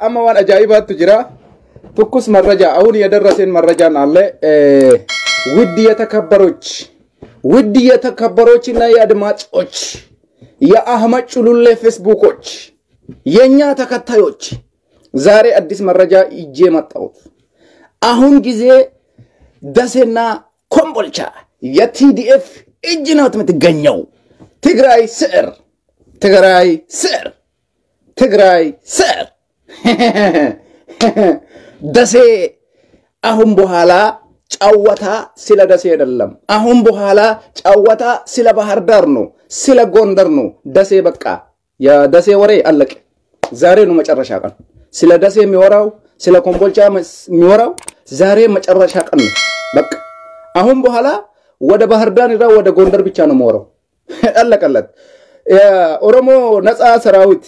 Amma waan ajaa'ibaatu jira. ትኩስ መረጃ አሁን የደረሰን መረጃን አለ። ውድ የተከበሮች ውድ የተከበሮችና የአድማጮች የአህመድ ጩሉሌ ፌስቡኮች የኛ ተከታዮች ዛሬ አዲስ መረጃ ይዤ መጣሁት። አሁን ጊዜ ደሴና ኮምቦልቻ የቲዲኤፍ እጅ ነው የምትገኘው። ትግራይ ስዕር፣ ትግራይ ስዕር፣ ትግራይ ስዕር። ደሴ አሁን በኋላ ጨዋታ ስለ ደሴ አይደለም። አሁን በኋላ ጨዋታ ስለ ባህር ዳር ነው፣ ስለ ጎንደር ነው። ደሴ በቃ የደሴ ወሬ አለቀ። ዛሬ ነው መጨረሻ ቀን። ስለ ደሴ የሚወራው ስለ ኮምቦልቻ የሚወራው ዛሬ መጨረሻ ቀን ነው። በቃ አሁን በኋላ ወደ ባህር ዳር እና ወደ ጎንደር ብቻ ነው የሚወራው። አለቀለት። የኦሮሞ ነፃ ሰራዊት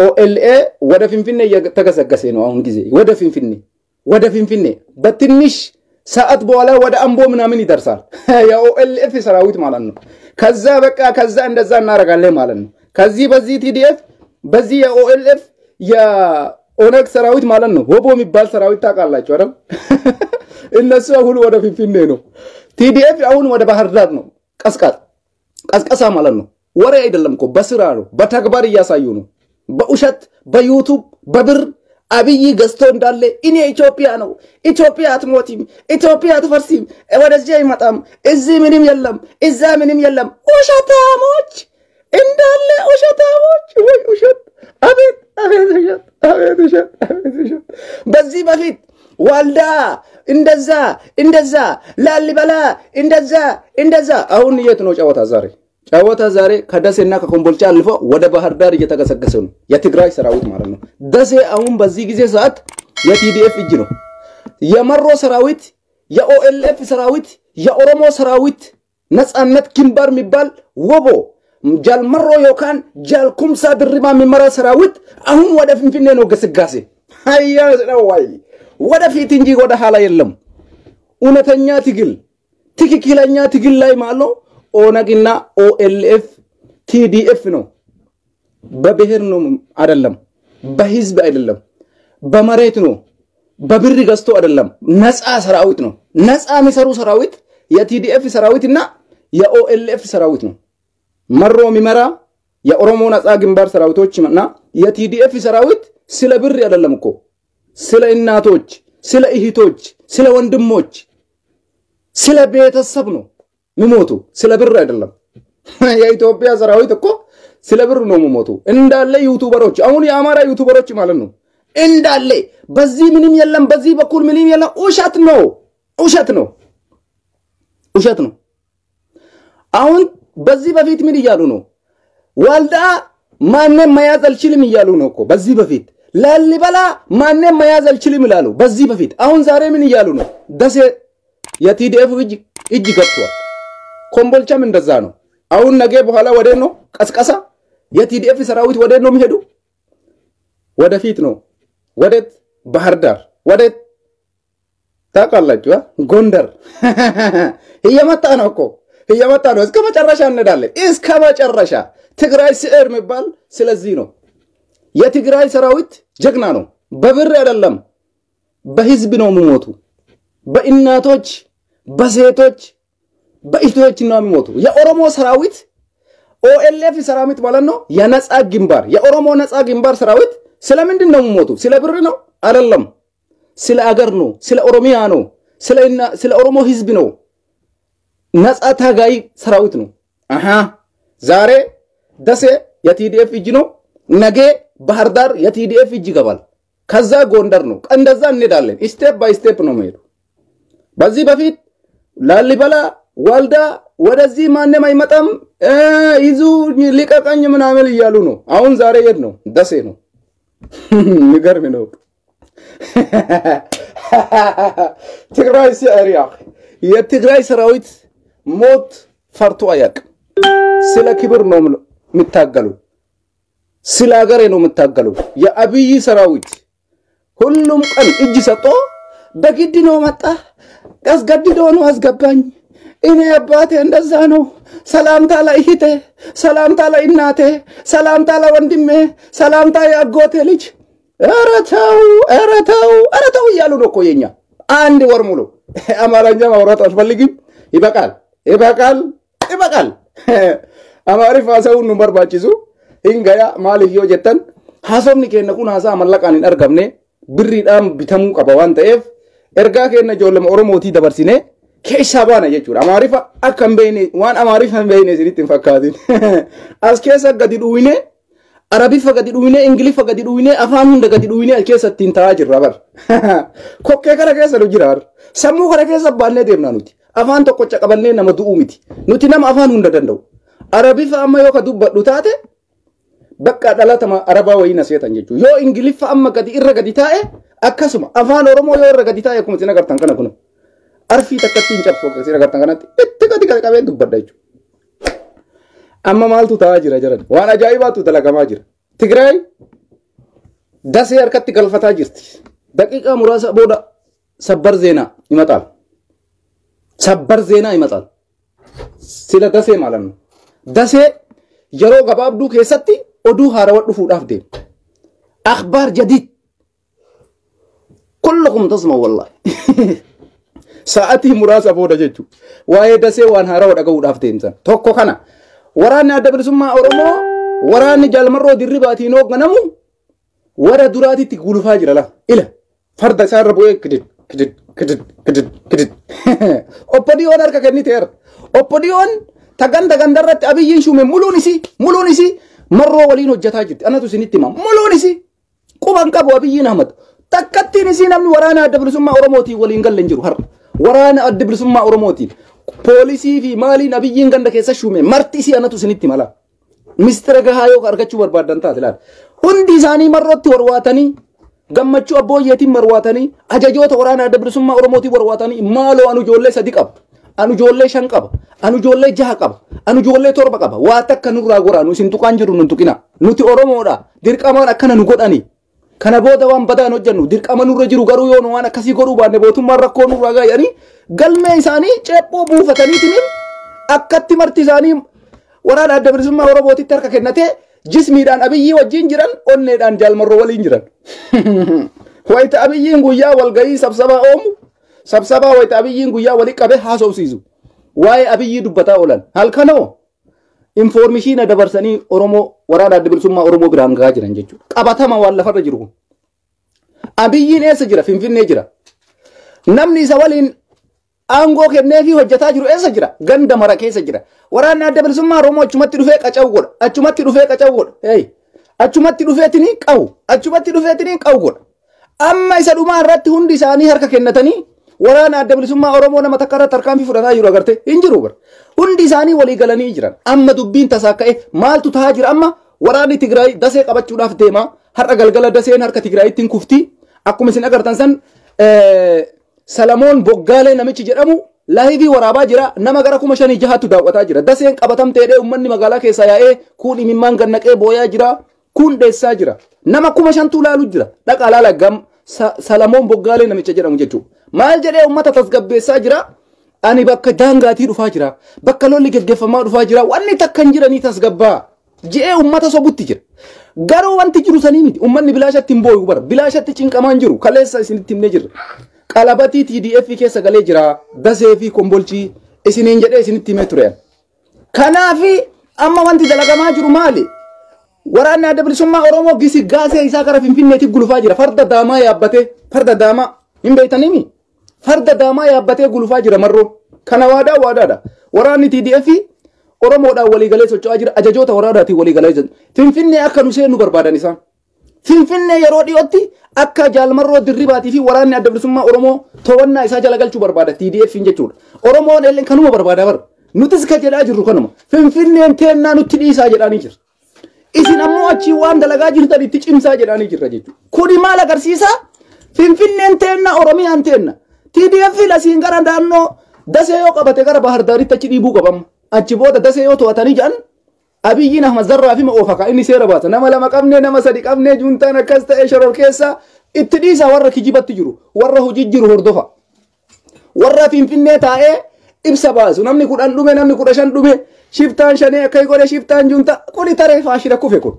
ኦኤልኤ ወደ ፊንፊኔ እየተገሰገሰ ነው። አሁን ጊዜ ወደ ፊንፊኔ ወደ ፊንፊኔ በትንሽ ሰዓት በኋላ ወደ አምቦ ምናምን ይደርሳል። የኦኤልኤፍ ሰራዊት ማለት ነው። ከዛ በቃ ከዛ እንደዛ እናደርጋለን ማለት ነው። ከዚህ በዚህ ቲዲኤፍ በዚህ የኦኤልኤፍ የኦነግ ሰራዊት ማለት ነው። ወቦ የሚባል ሰራዊት ታውቃላችሁ አይደል? እነሱ አሁን ወደ ፊንፊኔ ነው። ቲዲኤፍ አሁን ወደ ባህር ዳር ነው። ቀስቃጥ ቀስቀሳ ማለት ነው። ወሬ አይደለም እኮ በስራ ነው፣ በተግባር እያሳዩ ነው። በውሸት በዩቱብ በብር አብይ ገዝቶ እንዳለ እኔ ኢትዮጵያ ነው፣ ኢትዮጵያ አትሞትም፣ ኢትዮጵያ አትፈርስም፣ ወደዚህ አይመጣም፣ እዚህ ምንም የለም፣ እዛ ምንም የለም። ውሸታሞች እንዳለ ውሸታሞች! ወይ ውሸት! አቤት አቤት ውሸት! አቤት ውሸት! አቤት ውሸት! በዚህ በፊት ዋልዳ እንደዛ እንደዛ፣ ላሊበላ እንደዛ እንደዛ። አሁን የት ነው ጨዋታ ዛሬ? ጨዋታ ዛሬ ከደሴና ከኮምቦልቻ አልፎ ወደ ባህር ዳር እየተገሰገሰ ነው፣ የትግራይ ሰራዊት ማለት ነው። ደሴ አሁን በዚህ ጊዜ ሰዓት የቲዲኤፍ እጅ ነው። የመሮ ሰራዊት፣ የኦኤልኤፍ ሰራዊት፣ የኦሮሞ ሰራዊት ነፃነት ግንባር የሚባል ወቦ ጃልመሮ ዮካን ጃልኩምሳ ድሪባ የሚመራ ሰራዊት አሁን ወደ ፊንፊኔ ነው ግስጋሴ። ሀያ ወይ ወደፊት እንጂ ወደ ኋላ የለም። እውነተኛ ትግል ትክክለኛ ትግል ላይ ማለት ኦነግና ኦኤልኤፍ ቲዲኤፍ ነው። በብሔር ነው አይደለም፣ በህዝብ አይደለም፣ በመሬት ነው፣ በብር ገዝቶ አይደለም። ነፃ ሰራዊት ነው። ነፃ የሚሰሩ ሰራዊት የቲዲኤፍ ሰራዊት እና የኦኤልኤፍ ሰራዊት ነው። መሮ የሚመራ የኦሮሞ ነፃ ግንባር ሰራዊቶች እና የቲዲኤፍ ሰራዊት ስለ ብር አይደለም እኮ ስለ እናቶች፣ ስለ እህቶች፣ ስለ ወንድሞች፣ ስለ ቤተሰብ ነው የሚሞቱ፣ ስለ ብር አይደለም። የኢትዮጵያ ሰራዊት እኮ ስለ ብር ነው የሚሞቱ። እንዳለ ዩቱበሮች አሁን የአማራ ዩቱበሮች ማለት ነው እንዳለ በዚህ ምንም የለም፣ በዚህ በኩል ምንም የለም። ውሸት ነው፣ ውሸት ነው፣ ውሸት ነው። አሁን በዚህ በፊት ምን እያሉ ነው? ዋልዳ ማንም መያዝ አልችልም እያሉ ነው እኮ በዚህ በፊት። ላሊበላ ማንም መያዝ አልችልም ይላሉ በዚህ በፊት። አሁን ዛሬ ምን እያሉ ነው? ደሴ የቲዲኤፍ እጅ ገብቷል። ኮምቦልቻም እንደዛ ነው። አሁን ነገ በኋላ ወዴት ነው ቀስቀሳ? የቲዲኤፍ ሰራዊት ወዴት ነው የሚሄዱ? ወደፊት ነው። ወዴት? ባህር ዳር። ወዴት ታውቃላችሁ? ጎንደር እየመጣ ነው እኮ እየመጣ ነው። እስከ መጨረሻ እንሄዳለን፣ እስከ መጨረሻ። ትግራይ ስዕር የሚባል ስለዚህ ነው። የትግራይ ሰራዊት ጀግና ነው። በብር አይደለም፣ በህዝብ ነው የሚሞቱ። በእናቶች፣ በሴቶች፣ በእህቶች ነው የሚሞቱ። የኦሮሞ ሰራዊት ኦኤልኤፍ ሰራዊት ማለት ነው። የነፃ ግንባር የኦሮሞ ነፃ ግንባር ሰራዊት ስለምንድን ነው የሚሞቱ? ስለ ብር ነው አይደለም። ስለ አገር ነው፣ ስለ ኦሮሚያ ነው፣ ስለ ኦሮሞ ህዝብ ነው። ነፃ ታጋይ ሰራዊት ነው። አሃ ዛሬ ደሴ የቲዲኤፍ እጅ ነው። ነገ ባህር ዳር የቲዲኤፍ እጅ ይገባል። ከዛ ጎንደር ነው። እንደዛ እንሄዳለን። Step by step ነው የሚሄዱ። በዚህ በፊት ላሊበላ፣ ዋልዳ ወደዚህ ማንም አይመጣም፣ ይዙ ሊቀቀኝ ምናምን እያሉ ነው። አሁን ዛሬ የት ነው? ደሴ ነው። የሚገርም ነው። ትግራይ ሲዕር የትግራይ ሰራዊት ሞት ፈርቶ አያውቅም። ስለ ክብር ነው የሚታገሉ፣ ስለ ሀገሬ ነው የሚታገሉ። የአብይ ሰራዊት ሁሉም ቀን እጅ ሰጥቶ በግድ ነው መጣ፣ አስገድዶ ነው አስገባኝ፣ እኔ አባቴ እንደዛ ነው። ሰላምታ ለእህቴ፣ ሰላምታ ለእናቴ፣ ሰላምታ ለወንድሜ፣ ሰላምታ የአጎቴ ልጅ። ኧረ ተው፣ ኧረ ተው፣ ኧረ ተው እያሉ ነው እኮ የኛ አንድ ወር ሙሉ። አማርኛ ማውራት አልፈልግም። ይበቃል፣ ይበቃል፣ ይበቃል። Amaariffa haasa'uun nu barbaachisu hin gaya. Maaliif yoo jettan, haasofni keenya kun haasaa mallaqaan hin argamne, birriidhaan bitamuu qaba waan ta'eef, ergaa keenya ijoollema Oromootii dabarsine keessaa baana jechuudha. Amaariffa akka hin beekne, waan Amaariffa hin beekne isinitti hin fakkaatin. As keessa gadi dhuwine, Arabiffa gadi dhuwine, Ingiliffa gadi dhuwine, afaan hunda gadi dhuwine as keessa ittiin taa'aa jirra bar. Kokkee kana keessa nu jira bar. Sammuu kana keessa baannee deemna nuti. Afaan tokkocha qabannee nama du'uu miti. Nuti nama afaan hunda danda'u. Arabiffa amma yoo ka dubbadhu taate, bakka dhalatama Arabaa wayii na seetan jechuudha. Yoo Ingiliffa amma gadi irra gadi taa'e akkasuma, afaan Oromoo yoo irra gadi taa'e, akkuma isin agartan kana kun arfii takkatti hin cabsu, akka isin agartan kanatti itti gadi qabee dubbadha jechuudha. Amma maaltu ta'aa jira jiran? Waan ajaa'ibaatu dalagamaa jira. Tigraay Dasee harkatti galfataa jirti. Daqiiqaa muraasa booda ሰበር ዜና ይመጣል። ሰበር ዜና ይመጣል። ስለ ደሴ ማለት ነው። ደሴ yeroo gabaabduu keessatti oduu haarawaa dhufuudhaaf deema. أخبار جديد كلكم تسمع والله. Sa'atii muraasa booda jechuudha. Waa'ee Dasee waan haarawaa dhaga'uudhaaf deemsan. Tokko kana, waraanni Adda Bilisummaa Oromoo, waraanni Jaalmarroo Dirribaatiin hoogganamu, warra duraatitti gulufaa jira la. Ila farda isaarra bu'ee kidid kidid kidid kidid kidid. Oppodiyoon harka kenniteera. Oppodiyoon ta ganda gandarratti Abiyyiin shuume muluun isii Marroo waliin hojjetaa jirti. Anatu isinitti hima. Muluun isii quban qabu Abiyyiin Ahmad. Takkattiin isii namni waraana Adda Bilisummaa Oromootiin waliin galle hin jiru har'a. Waraana Adda Bilisummaa Oromootiin poolisii fi maaliin Abiyyiin ganda keessa shuume marti isii, anatu isinitti mala. Mistira gahaa yoo argachuu barbaadan taate laala. Hundi isaanii Marrootti warwaatanii, gammachuu abbooyyeetiin marwaatanii, ajajoota waraana Adda Bilisummaa Oromootiin warwaatanii, "Maaloo, anu ijoollee sadi qaba. Anu ijoollee shan qaba. Anu ijoollee jaha qaba. Anu ijoollee torba qaba. Waa takka nurraa goraa, nu isin tuqaan jiru, nun tuqina. Nuti Oromoodha. Dirqamaan akkana nu godhani. Kana booda waan badaan hojjennu dirqama nurra jiru, garuu yoo nu waan akkasii godhuu baanne mootummaan rakkoo nurraa gaayanii," galmee isaanii ceephoo buufataniitiin akkatti marti isaanii waraana Adda Bilisummaa Oromootitti harka kennatee, jismiidhaan Abiyyii wajjin jiran, onneedhaan Jaalmarroo waliin jiran. Wayita Abiyyiin guyyaa walgayii sabsabaa oomu, sabsabaa wayita Abiyyiin guyyaa walii qabee haasofsiisu, waa'ee Abiyyii dubbataa oolan. Halkanoo information dabarsanii Oromoo waraana Adda Bilisummaa Oromoo biraan gahaa jiran jechuudha. Qabatama waan lafarra jiru kun. Abiyyiin eessa jira? Finfinnee jira. Namni isa waliin aangoo kenneefii hojjetaa jiru eessa jira? Ganda mara keessa jira. Waraanni Adda Bilisummaa Oromoo achumatti dhufee qaca'u godha. Achumatti dhufee qaca'u godha. Hey. Achumatti dhufeetini qabu. Achumatti dhufeetini qabu godha. Amma isa dhumaa irratti hundi isaanii harka kennatanii waraana Adda Bilisummaa Oromoo nama takka irratti tarkaanfii fudhataa jiru agartee hin jiru bara. Hundi isaanii walii galanii jiran. Amma dubbiin tasaa ka'e, maaltu tahaa jira amma? Waraanni Tigraay Dasee qabachuudhaaf deema. Har'a galgala Daseen harka Tigraayitti hin kufti. Akkuma isin agartan san, Salamoon Boggaalee namichi jedhamu live waraabaa jira. Nama gara 5600tu daawwataa jira. Daseen qabatamteedhee uummanni magaalaa keessaa yaa'ee, kuun imimmaan gannaqee booyaa jira. Kun dheessaa jira. Nama 5000tu laalu jira. Dhaqaa laala gam Salamoon Boggaalee namicha jedhamu jechuudha. Maal jedhee uummata tasgabbeessaa jira? Ani bakka daangaatii dhufaa jira. Bakka lolli geggeeffamaa dhufaa jira. Wanni takka hin jiranii, tasgabbaa. Je'ee uummata sobutti jira. Garuu wanti jiru sanii miti. Uummanni bilaashatti hin booyu bara. Bilaashatti cinqamaa hin jiru. Kaleessa isinitti himnee jirra. Qalabatii TDF keessa galee jira. Dasee fi Kombolchii isiniin jedhee isinitti himee ture. Kanaafi amma wanti dalagamaa jiru maali? Waraanni Adda Bilisummaa Oromoo gisigaasee isaa gara Finfinneetti gulufaa jira. Farda daamaa yaabbatee, farda daamaa hin beektaniimi? Farda daamaa yaabbatee gulufaa jira Marroo. Kana waadaa waadaadha. Waraanni TDF Oromoodhaan waliigalee socho'aa jira. Ajajoota waraanaatiin waliigalee jira. Finfinnee akka nu seennu barbaadan isaan. Finfinnee yeroo dhiyootti akka Jaalmarroo Dirribaatii fi waraanni Adda Bilisummaa Oromoo to'annaa isaa jala galchuu barbaada TDF jechuudha. Oromoon illee kanuma barbaada bara. Nutis ka jedhaa jirru kanuma. Finfinneen teennaa, nutti dhiisaa jedhaanii jira. Isin ammoo achii waan dalagaa jirtan itti cimsaa jedhaanii jirra jechuudha. Kuni maal agarsiisa? Finfinneen teenna, Oromiyaan teenna. TDF asiin gara naannoo Dasee yoo qabate, gara Bahar Daaritti achi dhiibuu qabama. Achi booda Dasee yoo to'atanii jedhan, Abiyyiin Ahmad Zarraa fi oofa ka inni seera baasa. Nama lama qabnee, nama sadi qabnee, juuntaan akkas ta'e, shoror keessa itti dhiisa. Warra kijibatti jiru, warra hojii jiru hordofa. Warra Finfinnee taa'ee Ibsa baasu namni 10 dhume, namni 15 dhume, shiftaan shanee akka godhe, shiftaan junta kuni taree faashina kufe kun.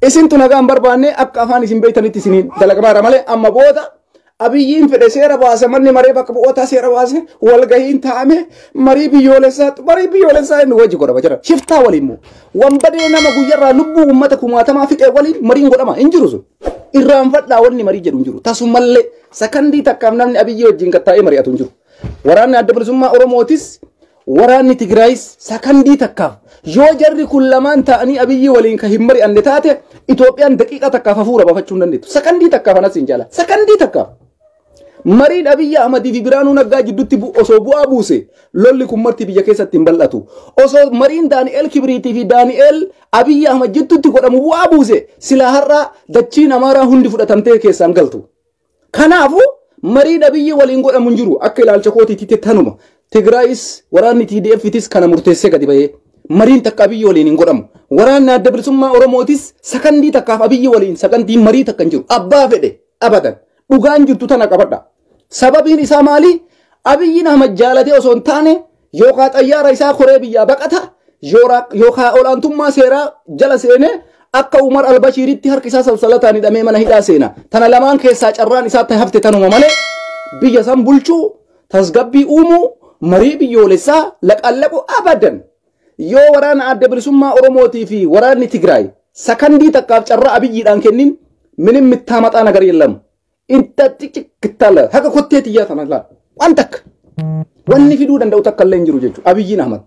Isintu nagaan barbaanne akka afaan isin beektanitti isin dalagamaara malee amma booda Abiyyiin fedhe seera baase, manni maree bakka bu'ootaa seera baase, walgahiin taa'ame, marii biyyoolessaa, marii biyyoolessaa inni wajji godhama jira. Shiftaa waliin immoo wanbadee nama guyyarraa lubbuu uummata kumaatamaa fixee waliin mariin godhama hin jiru sun. Irraanfadhaa, wanni marii jedhu hin jiru. Tasumallee sakandii takkaaf namni Abiyyii wajjin gattaa'ee mari'atu hin jiru. Waraanni Adda Bilisummaa Oromootis waraanni Tigraayis sakandii takkaaf yoo jarri kun lamaan ta'anii Abiyyii waliin kan hin mari'anne taate, Itoophiyaan daqiiqaa takkaaf hafuura baafachuu hin dandeettu. Sakandii takkaaf anas hin jaala. Sakandii takkaaf. Mariin Abiyyi Ahmadii fi Biraanuu Naggaa jidduutti osoo bu'aa buuse, lolli kun marti biyya keessatti hin bal'atu. Osoo mariin Daani'eel Kibriitii fi Daani'eel Abiyyi Ahmad jidduutti godhamu bu'aa buuse, silaa har'a dachiin Amaaraa hundi fudhatamtee keessaan galtu. Kanaafuu mariin Abiyyi waliin godhamu hin jiru akka ilaalcha kootiitti tanuma. Tigraayis waraanni TDFtis kana murteessee gadi bahee mariin takka Abiyyi waliin hin godhamu. Waraanni Adda Bilisummaa Oromootis sakandii takkaaf Abiyyi waliin sakandii marii takka hin jiru. Abbaa fedhe abadan. Dhugaan jirtu tana qabadha. Sababiin isaa maali? Abiyyiin Ahmad jaalatee osoo hin taane yookaan xayyaara isaa koree biyyaa baqata, yookaan olaantummaa seeraa jala seenee akka Umar Albashiiritti harki isaa salsalataan hidhamee mana hidhaa seena. Tana lamaan keessaa carraan isaa hafte tanuma malee biyya san bulchuu, tasgabbii uumuu, marii biyyoolessaa laqallaqu abadan. Yoo waraana Adda Bilisummaa Oromootii fi waraanni Tigraay sakandii takkaaf carraa Abiyyiidhaan kennin, minim mittaamaxaa nagar yellamu. Inta xixiqqitala haga kottee tiyyaa tana laal. Waan takka. Wanni fiduu danda'u takka illee hin jiru jechuudha. Abiyyiin Ahmad.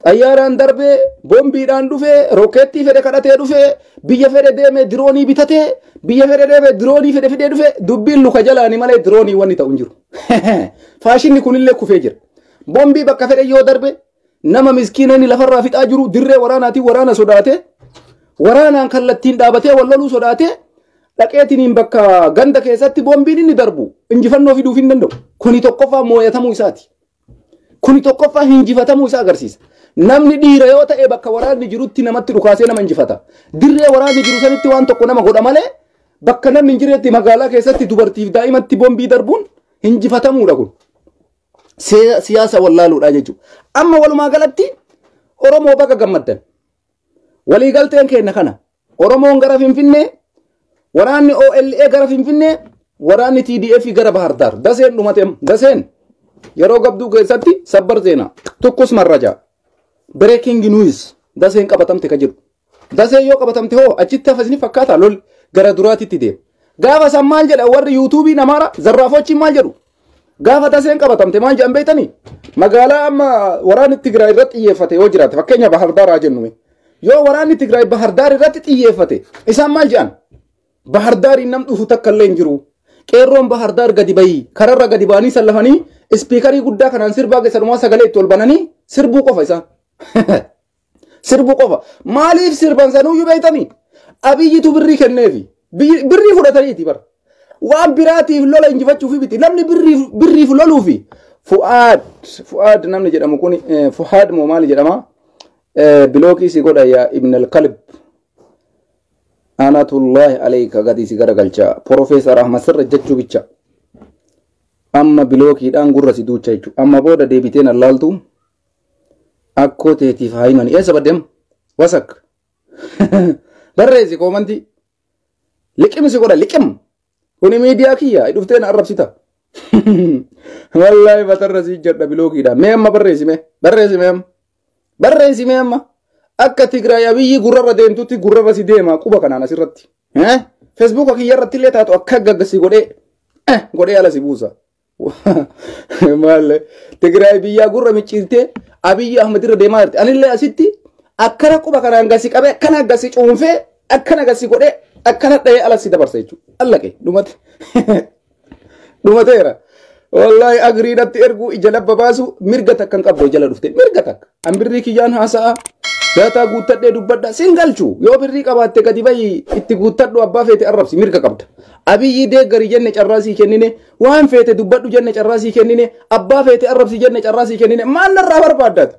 Xayyaaraan darbee, boombiidhaan dhufee, rookeettii fedhe kadhatee dhufee, biyya fedhe deemee diroonii bitatee, biyya fedhe deemee diroonii fedhe fidee dhufee, dubbiin luka jalaani malee diroonii wanni ta'u hin jiru. Faashinni kunillee kufee jira. Boombii bakka fedhe yoo darbe, nama miskiina inni lafarraa fixaa jiru dirree waraanaatiin waraana sodaate, waraanaan kallattiin dhaabatee wal loluu sodaate, dhaqeetiniin bakka ganda keessatti boombiin inni darbu injifannoo fiduuf hin danda'u. Kuni tokkoffaa moo'atamuu isaati. Kuni tokkoffaa injifatamuu isaa agarsiisa. Namni dhiira yoo ta'e bakka waraanni jirutti namatti dhukaasee nama injifata. Dirree waraanni jiru sanitti waan tokko nama godha malee bakka namni hin jirretti magaalaa keessatti dubartiif daa'imatti boombii darbuun injifatamuudha kun. Siyaasa wallaaluudha jechuudha. Amma walumaa galatti Oromoo baga gammaddan. Waliigalteen keenya kana. Oromoon gara Finfinnee, waraanni OLA gara Finfinnee, waraanni TDF gara Bahar Daar. Daseen dhumate, daseen yeroo gabduu keessatti sabbar seenaa tokkos marraja. Breaking news, daseen qabatamte ka jedhu. Daseen yoo qabatamte hoo achitti hafa isin fakkaata? Lol gara duraatitti deema. Gaafa san maal jedha warri yuutuubii namaara zarraafochiin maal jedhu? Gaafa daseen qabatamte maal jedhan beektanii? Magaalaa amma waraanni Tigraay irratti xiyyeeffate yoo jiraate, fakkeenya Bahar Daar haa jennume. Yoo waraanni Tigraay Bahar Daar irratti xiyyeeffate, isaan maal jedhan? Bahar Daariin nam dhufu takka illee hin jiru. Qeerroon Bahar Daar gadi bayii kararra gadi ba'anii sallafanii ispiikarii guddaa kanaan sirbaa keessadhumaa sagalee itti ol bananii sirbuu qofa isaan. Sirbuu qofa. Maaliif sirban sanuyyuu beektanii? Abiyyitu birrii kenneefi. Birrii fudhataniiti bara. Waan biraatiif lola injifachuuf miti. Namni birriif loluufi. Fu'aad Fu'aad namni jedhamu kun, Fu'aad moo maali jedhama? Bilookii si godha yaa Ibn al-Kalb. Anatullahi alayka gadi si garagalcha. Profeesar Ahmad sirra jechuu bicha. Amma bilookiidhaan gurra si duucha jechuudha. Amma booda deebiteen allaaltu akkoo teetiif haa himani. Eessa baddeem? Wasak. Barreessi koomantii. Liqim si godha, liqim. Kuni miidiyaa kiyya dhufteen arrabsita. Wallaahi batarra si jedha bilookiidhaan. Mee amma barreessi mee? Barreessi mee amma? Barreessi mee amma? Akka Tigraay Abiyyi gurrarra deemtutti gurrarra si deema quba kanaan asirratti. Feesbuuka kiyya irratti illee taatu akka gaggasi godhee godhee ala si buusa. Maal Tigraay biyyaa gurra micciirtee Abiyyi Ahmad irra deemaa jirti. Anillee asitti akkana quba kanaan gasi qabee, akkana gasi cuunfee, akkana gasi godhee, akkana dhahee ala si dabarsa jechuudha. Allaqe dhumate. Dhumateera. Wallaahi agriidhatti erguu ija labba baasu mirga takka hin qabdu jala dhufte, mirga takka. An birrii kiyyaan haasa'a. Daataa guuttadhee dubbadha. Sin galchu, yoo birrii qabaatte gadi bayi, itti guuttadhu, abbaa feete arrabsi, mirga qabda. Abiyyi deeggari jenne carraa sii kennine, waan feete dubbadhu jenne carraa sii kennine, abbaa feete arrabsi jenne carraa sii kennine, maal narraa barbaaddaati?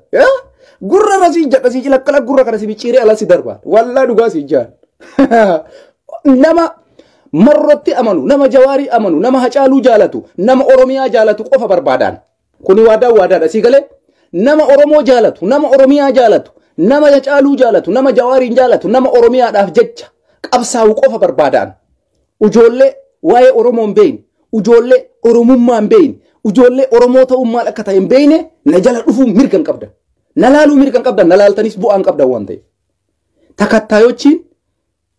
Gurra irra sii jedha, sii lakkala gurra kana si micciiree ala si darba. Wallaa dhugaa sii jaan. Nama marrotti amanu, nama Jawaarii amanu, nama Hacaaluu jaalatu, nama Oromiyaa jaalatu qofa barbaadaan. Kuni waadaa waadaadha sii galee. Nama Oromoo jaalatu, nama Oromiyaa jaalatu, nama Caaluu jaalatu, nama Jawaariin jaalatu, nama Oromiyaadhaaf jecha qabsaa'u qofa barbaadaan. Ijoollee waa'ee Oromoo hin beekne, ijoollee Oromummaa hin beekne, ijoollee Oromoo ta'uun maal akka ta'e hin beekne na jala dhufuu mirga hin qabdan. Na laaluu mirga hin qabdan, na laaltanis bu'aa hin qabdan waan ta'eef. Takattaayochiin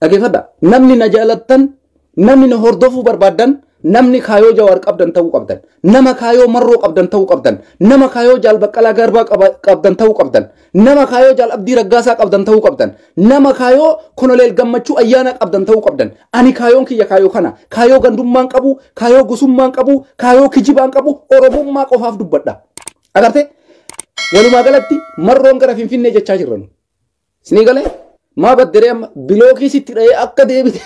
dhageeffadha. Namni na jaalattan, namni na hordofuu barbaaddan, namni kaayoo Jawaar qabdan ta'uu qabdan, nama kaayoo Marroo qabdan ta'uu qabdan, nama kaayoo Jaal Baqqalaa Garbaa qabdan ta'uu qabdan, nama kaayoo Jaal Abdii Raggaasaa qabdan ta'uu qabdan, nama kaayoo Koloneel Gammachuu Ayyaanaa qabdan ta'uu qabdan. Ani kaayoon kiyya kaayoo kana, kaayoo gandummaan qabu, kaayoo gosummaan qabu, kaayoo kijibaan qabu, Oromummaa qofaaf dubbadha. Agartee? Walumaa galatti Marroon gara Finfinnee jechaa jirran. Isinii galee? Maa badderee amma bilookii sitti dha'ee akka deebite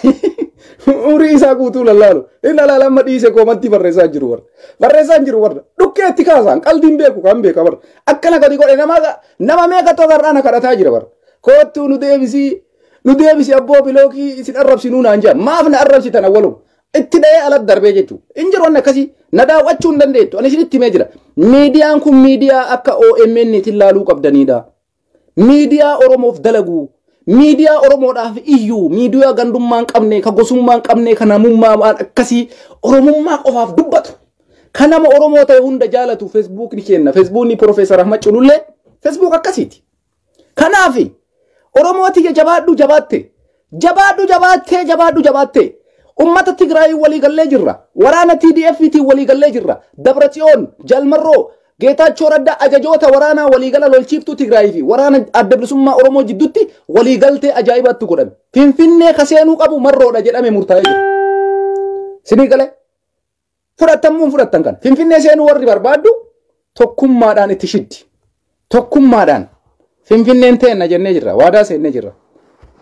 umurii isaa guutuu lallaalu. Inni alaala amma dhiise koomantii barreessaa jiru warra. Barreessaa jiru warra. Dhukkee itti kaasaan qalbiin beeku kan beeka warra. Akkana gadi godhe nama meeqa togarraa na kadhataa jira warra. Koottuu nu deebisii, nu deebisi abboo, bilookii isin arrabsinuu naan jedhan. Maaf na arrabsitan awwalu? Itti dha'ee alatti darbee jechuudha. Hin jiru wanni akkasii, na daawwachuu hin dandeettu. Ani isinitti himee jira. Miidiyaan kun miidiyaa akka OMN itti ilaaluu qabdanidha. Miidiyaa Oromoof dalagu. Miidiyaa Oromoodhaaf iyyuu, miidiyaa gandummaa hin qabne, ka gosummaa hin qabne, ka namummaa waan akkasii, Oromummaa qofaaf dubbatu. Ka nama Oromoo ta'e hunda jaalatu Feesbuukni kenna. Feesbuukni Profeesar Ahmad Culullee Feesbuuk akkasiiti. Kanaaf Oromoo tiyya, jabaadhu, jabaatte. Jabaadhu, jabaattee, jabaadhu, jabaatte. Ummata Tigraay walii gallee jirra. Waraana TDF tiin walii gallee jirra. Dabratsiyoon, Jalmarroo, Geetaachoo Raddaa, ajajoota waraanaa waliigala lolchiiftuu Tigraay fi waraana Adda Bilisummaa Oromoo jidduutti waliigaltee ajaa'ibaatti godhame. Finfinnee ka seenuu qabu Marroodha jedhame murtaa'ee jira. Sinii galee? Fudhattamuu fudhattan kan. Finfinnee seenuu warri barbaaddu tokkummaadhaan itti shiddi. Tokkummaadhaan Finfinneen teenna jennee jirra. Waadaa seennee jirra.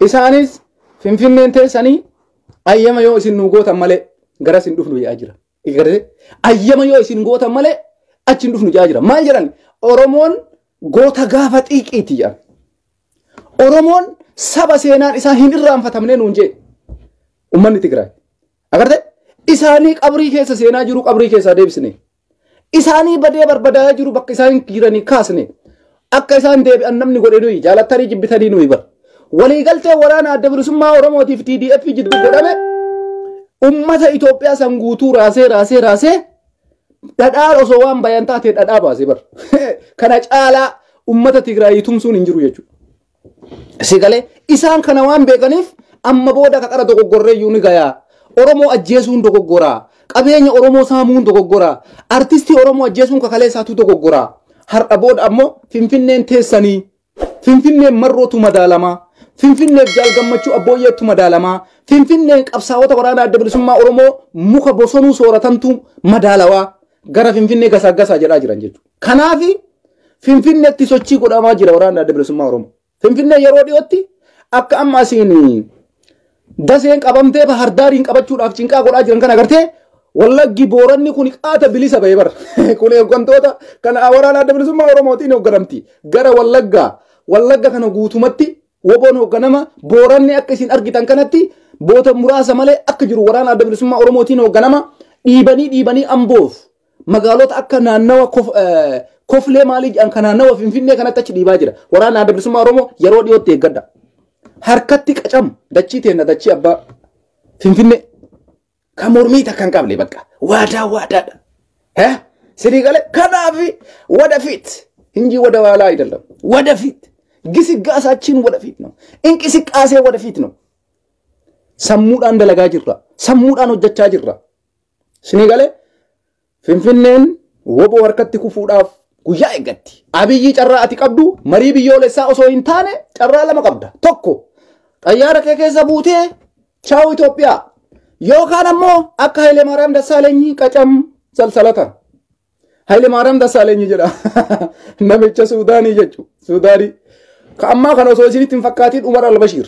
Isaanis Finfinneen teessanii ayyama yoo isin nu gootan malee garas hin dhufnu jedhaa jira. Ayyama yoo isin gootan malee achi hin dhufnu jedhaa jira. Maal jedhan? Oromoon goota gaafa xiiqiiti jedhan. Oromoon saba seenaan isaa hin irraanfatamne nuun jee. Uummanni Tigraay. Agartee? Isaanii qabrii keessa seenaa jiru qabrii keessaa deebisne. Isaanii badee barbadaa'aa jiru bakka isaan jiranii kaasne. Akka isaan deebi'an namni godhe nuyi, jaalattanii jibbitanii nuyi bar. Waliigaltee waraana Adda Bilisummaa Oromootiif TDF jidduu godhame ummata Itoophiyaa san guutuu raasee raasee raasee dhadhaa osoo waan bayan taate dhadhaa baasee bar. Kana caalaa ummata Tigraayii tumsuun hin jiru jechuudha. Si galee? Isaan kana waan beekaniif amma booda ka qara dogoggorree iyyuu ni gayaa. Oromoo ajjeesuun dogoggoraa. Qabeenya Oromoo saamuun dogoggoraa. Artistii Oromoo ajjeesuun kakalee isaatu dogoggoraa. Har'a booda ammoo Finfinneen teessanii. Finfinneen Marrootu madaalamaa. Finfinneef Jaal Gammachuu Abbooyyeettu madaalamaa. Finfinneen qabsaa'ota waraana Adda Bilisummaa Oromoo muka bosonuu sooratantu madaalawaa. Gara Finfinnee gasaa gasaa jedhaa jiran jechuudha. Kanaafi Finfinneetti sochii godhamaa jira waraana Adda Bilisummaa Oromoo. Finfinnee yeroo dhiyootti akka amma asiin Daseen qabamtee Bahardaariin qabachuudhaaf cinqaa godhaa jiran kan agartee, Wallaggi Booranni kun qaata bilisa ba'e bara. Kun hooggantoota kana waraana Adda Bilisummaa Oromootiin hoogganamti. Gara Wallaggaa, Wallagga kana guutumatti woboon hoogganama. Booranni akka isin argitan kanatti boota muraasa malee akka jiru waraana Adda Bilisummaa Oromootiin hoogganama. Dhiibanii dhiibanii Amboof magaalota akka naannawa Koflee maalii jedhan kan naannawa Finfinnee kanatti achi dhiibaa jira. Waraana Adda Bilisummaa Oromoo yeroo dhiyootti eeggadha. Harkatti qacamu dachii teenna, dachii abbaa Finfinnee kan mormii takka hin qabne, bakka waadaa waadaadha. Eh? Sidii galee? Kanaaf ወደፊት እንጂ ወደ ኋላ አይደለም። ወደፊት ግስጋሴያችን ወደፊት ነው። እንቅስቃሴ ወደፊት ነው። Sammuudhaan dalagaa jirra. Sammuudhaan hojjechaa jirra. Sinii galee? Finfinneen woboo harkatti kufuudhaaf guyyaa eeggatti. Abiyyi, carraa ati qabdu marii biyyoolessaa osoo hin taane carraa lama qabda. Tokko, xayyaara kee keessa buutee chaawu Itoophiyaa, yookaan ammoo akka Hayilee Maariyaam Dassaalenyi qacam salsalata. Hayilee Maariyaam Dassaalenyi jedha. Namicha Suudaanii jechuudha. Suudaanii. Ka ammaa kana osoo isinitti hin fakkaatiin Umar Albashiir.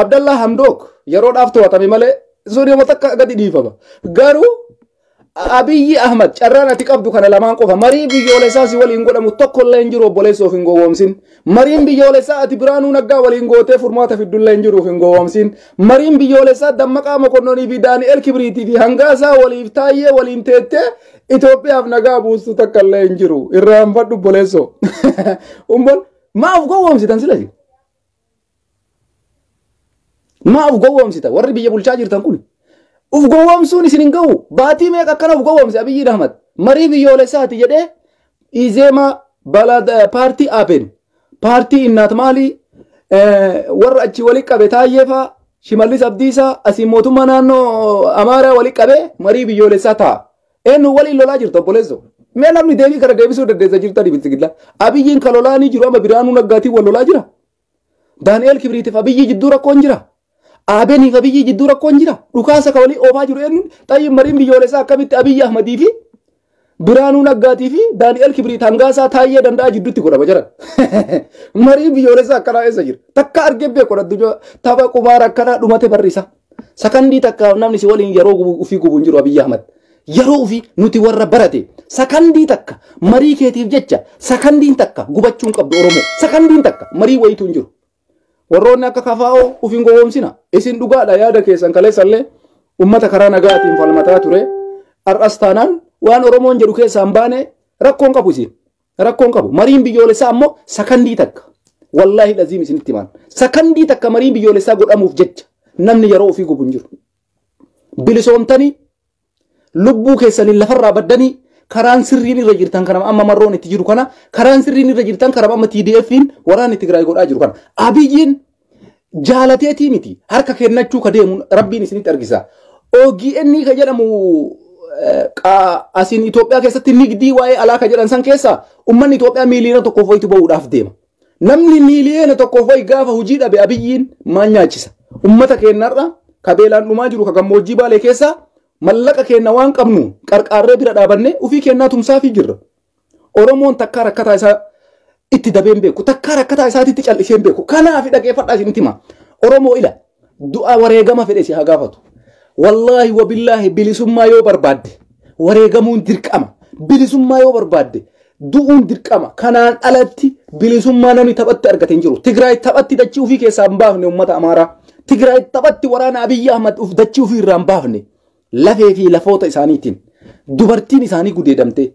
Abdallaa Hamdook yeroodhaaf to'atame malee sun yooma takka gadi dhiifama. Garuu Abiyyi Ahmad, carraan ati qabdu kana lamaan qofa. Marii biyyoolessaa si waliin godhamu tokko illee hin jiru, obboleessa, of hin gowwoomsin. Mariin biyyoolessaa ati Biraanuu Naggaa waliin gootee furmaata fiddullee hin jiru, of hin gowwoomsin. Mariin biyyoolessaa Dammaqaa Mokonnonii fi Daani'el Kibriitii fi Hangaasaa waliif Taayyee waliin teettee Itoophiyaaf nagaa buustu takka illee hin jiru. Irraanfadhu, obboleessoo. Umbol maa of gowwoomsitan silasi? Maa of gowwoomsitan warri biyya bulchaa jirtan kun? Uf gowwoomsuun isin hin ga'u. Baatii meeqa akkana uf gowwoomse Abiyyi Ahmad? Marii biyyoolessaati jedhee Izeema paartii Aben, paartii Innaat Maalii, warra achi walitti qabe Taayyee fa'aa, Shimallis Abdiisaa, asii mootummaa naannoo Amaaraa walitti qabee marii biyyoolessaa ta'a. Eenyu waliin lolaa jirta obboleessoo? Mee namni deebii kana deebisuu dandeessa jirtanii bilxiginnaa? Abiyyiin kan lolaa ni jiru amma Biraanuu Naggaatiin wal lolaa jira. Daani'eel Kibriitiif Abiyyi jidduu rakkoon jira. Abeniif Abiyyi jidduu rakkoon jira. Dhukaasa kan walii oofaa jiru eenyuun? Xayyin mariin biyyoolessaa akkamitti Abiyyi Ahmadii fi Biraanuu Naggaatii fi Daani'eel Kibriit Hangaasaa Taayyee Danda'aa jidduutti godhama jiran. Mariin biyyoolessaa akkanaa eessa jira? Takka argee beeku addunyaa tapha qumaara akkanaa dhumate barri isaa. Sakandii takkaaf namni si waliin yeroo ofii gubu hin jiru Abiyyi Ahmad. Yeroo ofii nuti warra barate sakandii takka marii keetiif jecha sakandiin takka gubachuu hin qabdu Oromoo. Sakandiin takka marii wayitu hin jiru. Warroonni akka kafaa'oo of hin gowwoomsina. Isin dhugaadha yaada keessan kaleessallee uummata karaa nagaatiin falmataa ture. Har'as taanaan waan Oromoon jedhu keessaa hin baane rakkoon qabu isin. Rakkoon qabu. Mariin biyyoolessaa ammoo sakandii takka. Wallaahi laziim isinitti himaan. Sakandii takka mariin biyyoolessaa godhamuuf jecha namni yeroo ofii gubu hin jiru. Bilisoomtanii lubbuu keessanii lafarraa baddanii karaan sirriin irra jirtan kana amma marroon itti jiru kana karaan sirriin irra jirtan kana amma TDF'n waraanni Tigraay godhaa jiru kana. Abiyyiin jaalateetii miti harka kennachuu ka deemu rabbiin isinitti argisa. OGN ka jedhamu asiin Itoophiyaa keessatti nigdii waa'ee alaa ka jedhan san keessa uummanni Itoophiyaa miiliyoona tokkoof wayitu bahuudhaaf deema. Namni miiliyoona tokkoof wayi gaafa hojii dhabe Abiyyiin maal nyaachisa? Uummata keenyarra ka beelaan dhumaa jiru ka gammoojjii Baalee keessa mallaqa keenya waan qabnu qarqaarree bira dhaabanne ofii keenyaa tumsaafii jirra. Oromoon takkaa rakkataa isaa itti dabeen beeku, takkaa rakkataa isaatitti callisee beeku. Kanaaf dhaggeeffadhaa isinitti hima. Oromoo ila du'a wareegama fedhe si haa gaafatu. Wallaahi wabillaahi bilisummaa yoo barbaadde wareegamuun dirqama. Bilisummaa yoo barbaadde du'uun dirqama. Kanaan alatti bilisummaa namni taphatti argate hin jiru. Tigraay taphatti dachii ofii keessaa hin baafne uummata Amaaraa. Tigraay taphatti waraana Abiyyi Ahmad dachii ofii irraa hin baafne. Lafee fi lafoota isaaniitiin dubartiin isaanii gudeedamtee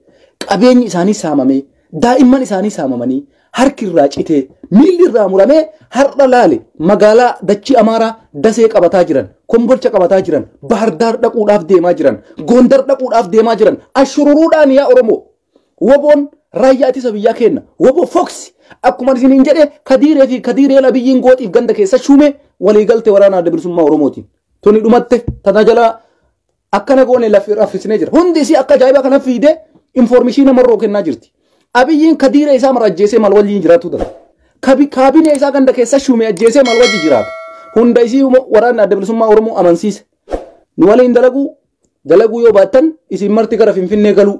qabeenyi isaanii saamamee daa'imman isaanii saamamanii harki irraa citee miilli irraa muramee har'a laale magaalaa dachii Amaaraa Dasee qabataa jiran, Kombolcha qabataa jiran, Bahardaar dhaquudhaaf deemaa jiran, Gondar dhaquudhaaf deemaa jiran, ashururuudhaan yaa Oromoo. Woboon raayyaa ittisa biyyaa kenna. Woboo Fox akkuma isiniin jedhe Kadiiree fi Kadiireen Abiyyiin gooxiif ganda keessa shuume waliigalte waraana adda bilisummaa Oromootiin. Tuni dhumatte tana jalaa akkana goone raffisnee jira. Hundi isii akka ajaa'ibaa kana fiidee informishiina marroo kennaa jirti. Abiyyiin Kadiiree isaa mara ajjeesee maal wajjin jiraatu danda'a? Kaabinee isaa ganda keessa shuume ajjeesee maal wajjin jiraata? Hunda isii waraanni adda bilisummaa Oromoo amansiise. Nu waliin dalaguu yoo baattan isin marti gara Finfinnee galuu.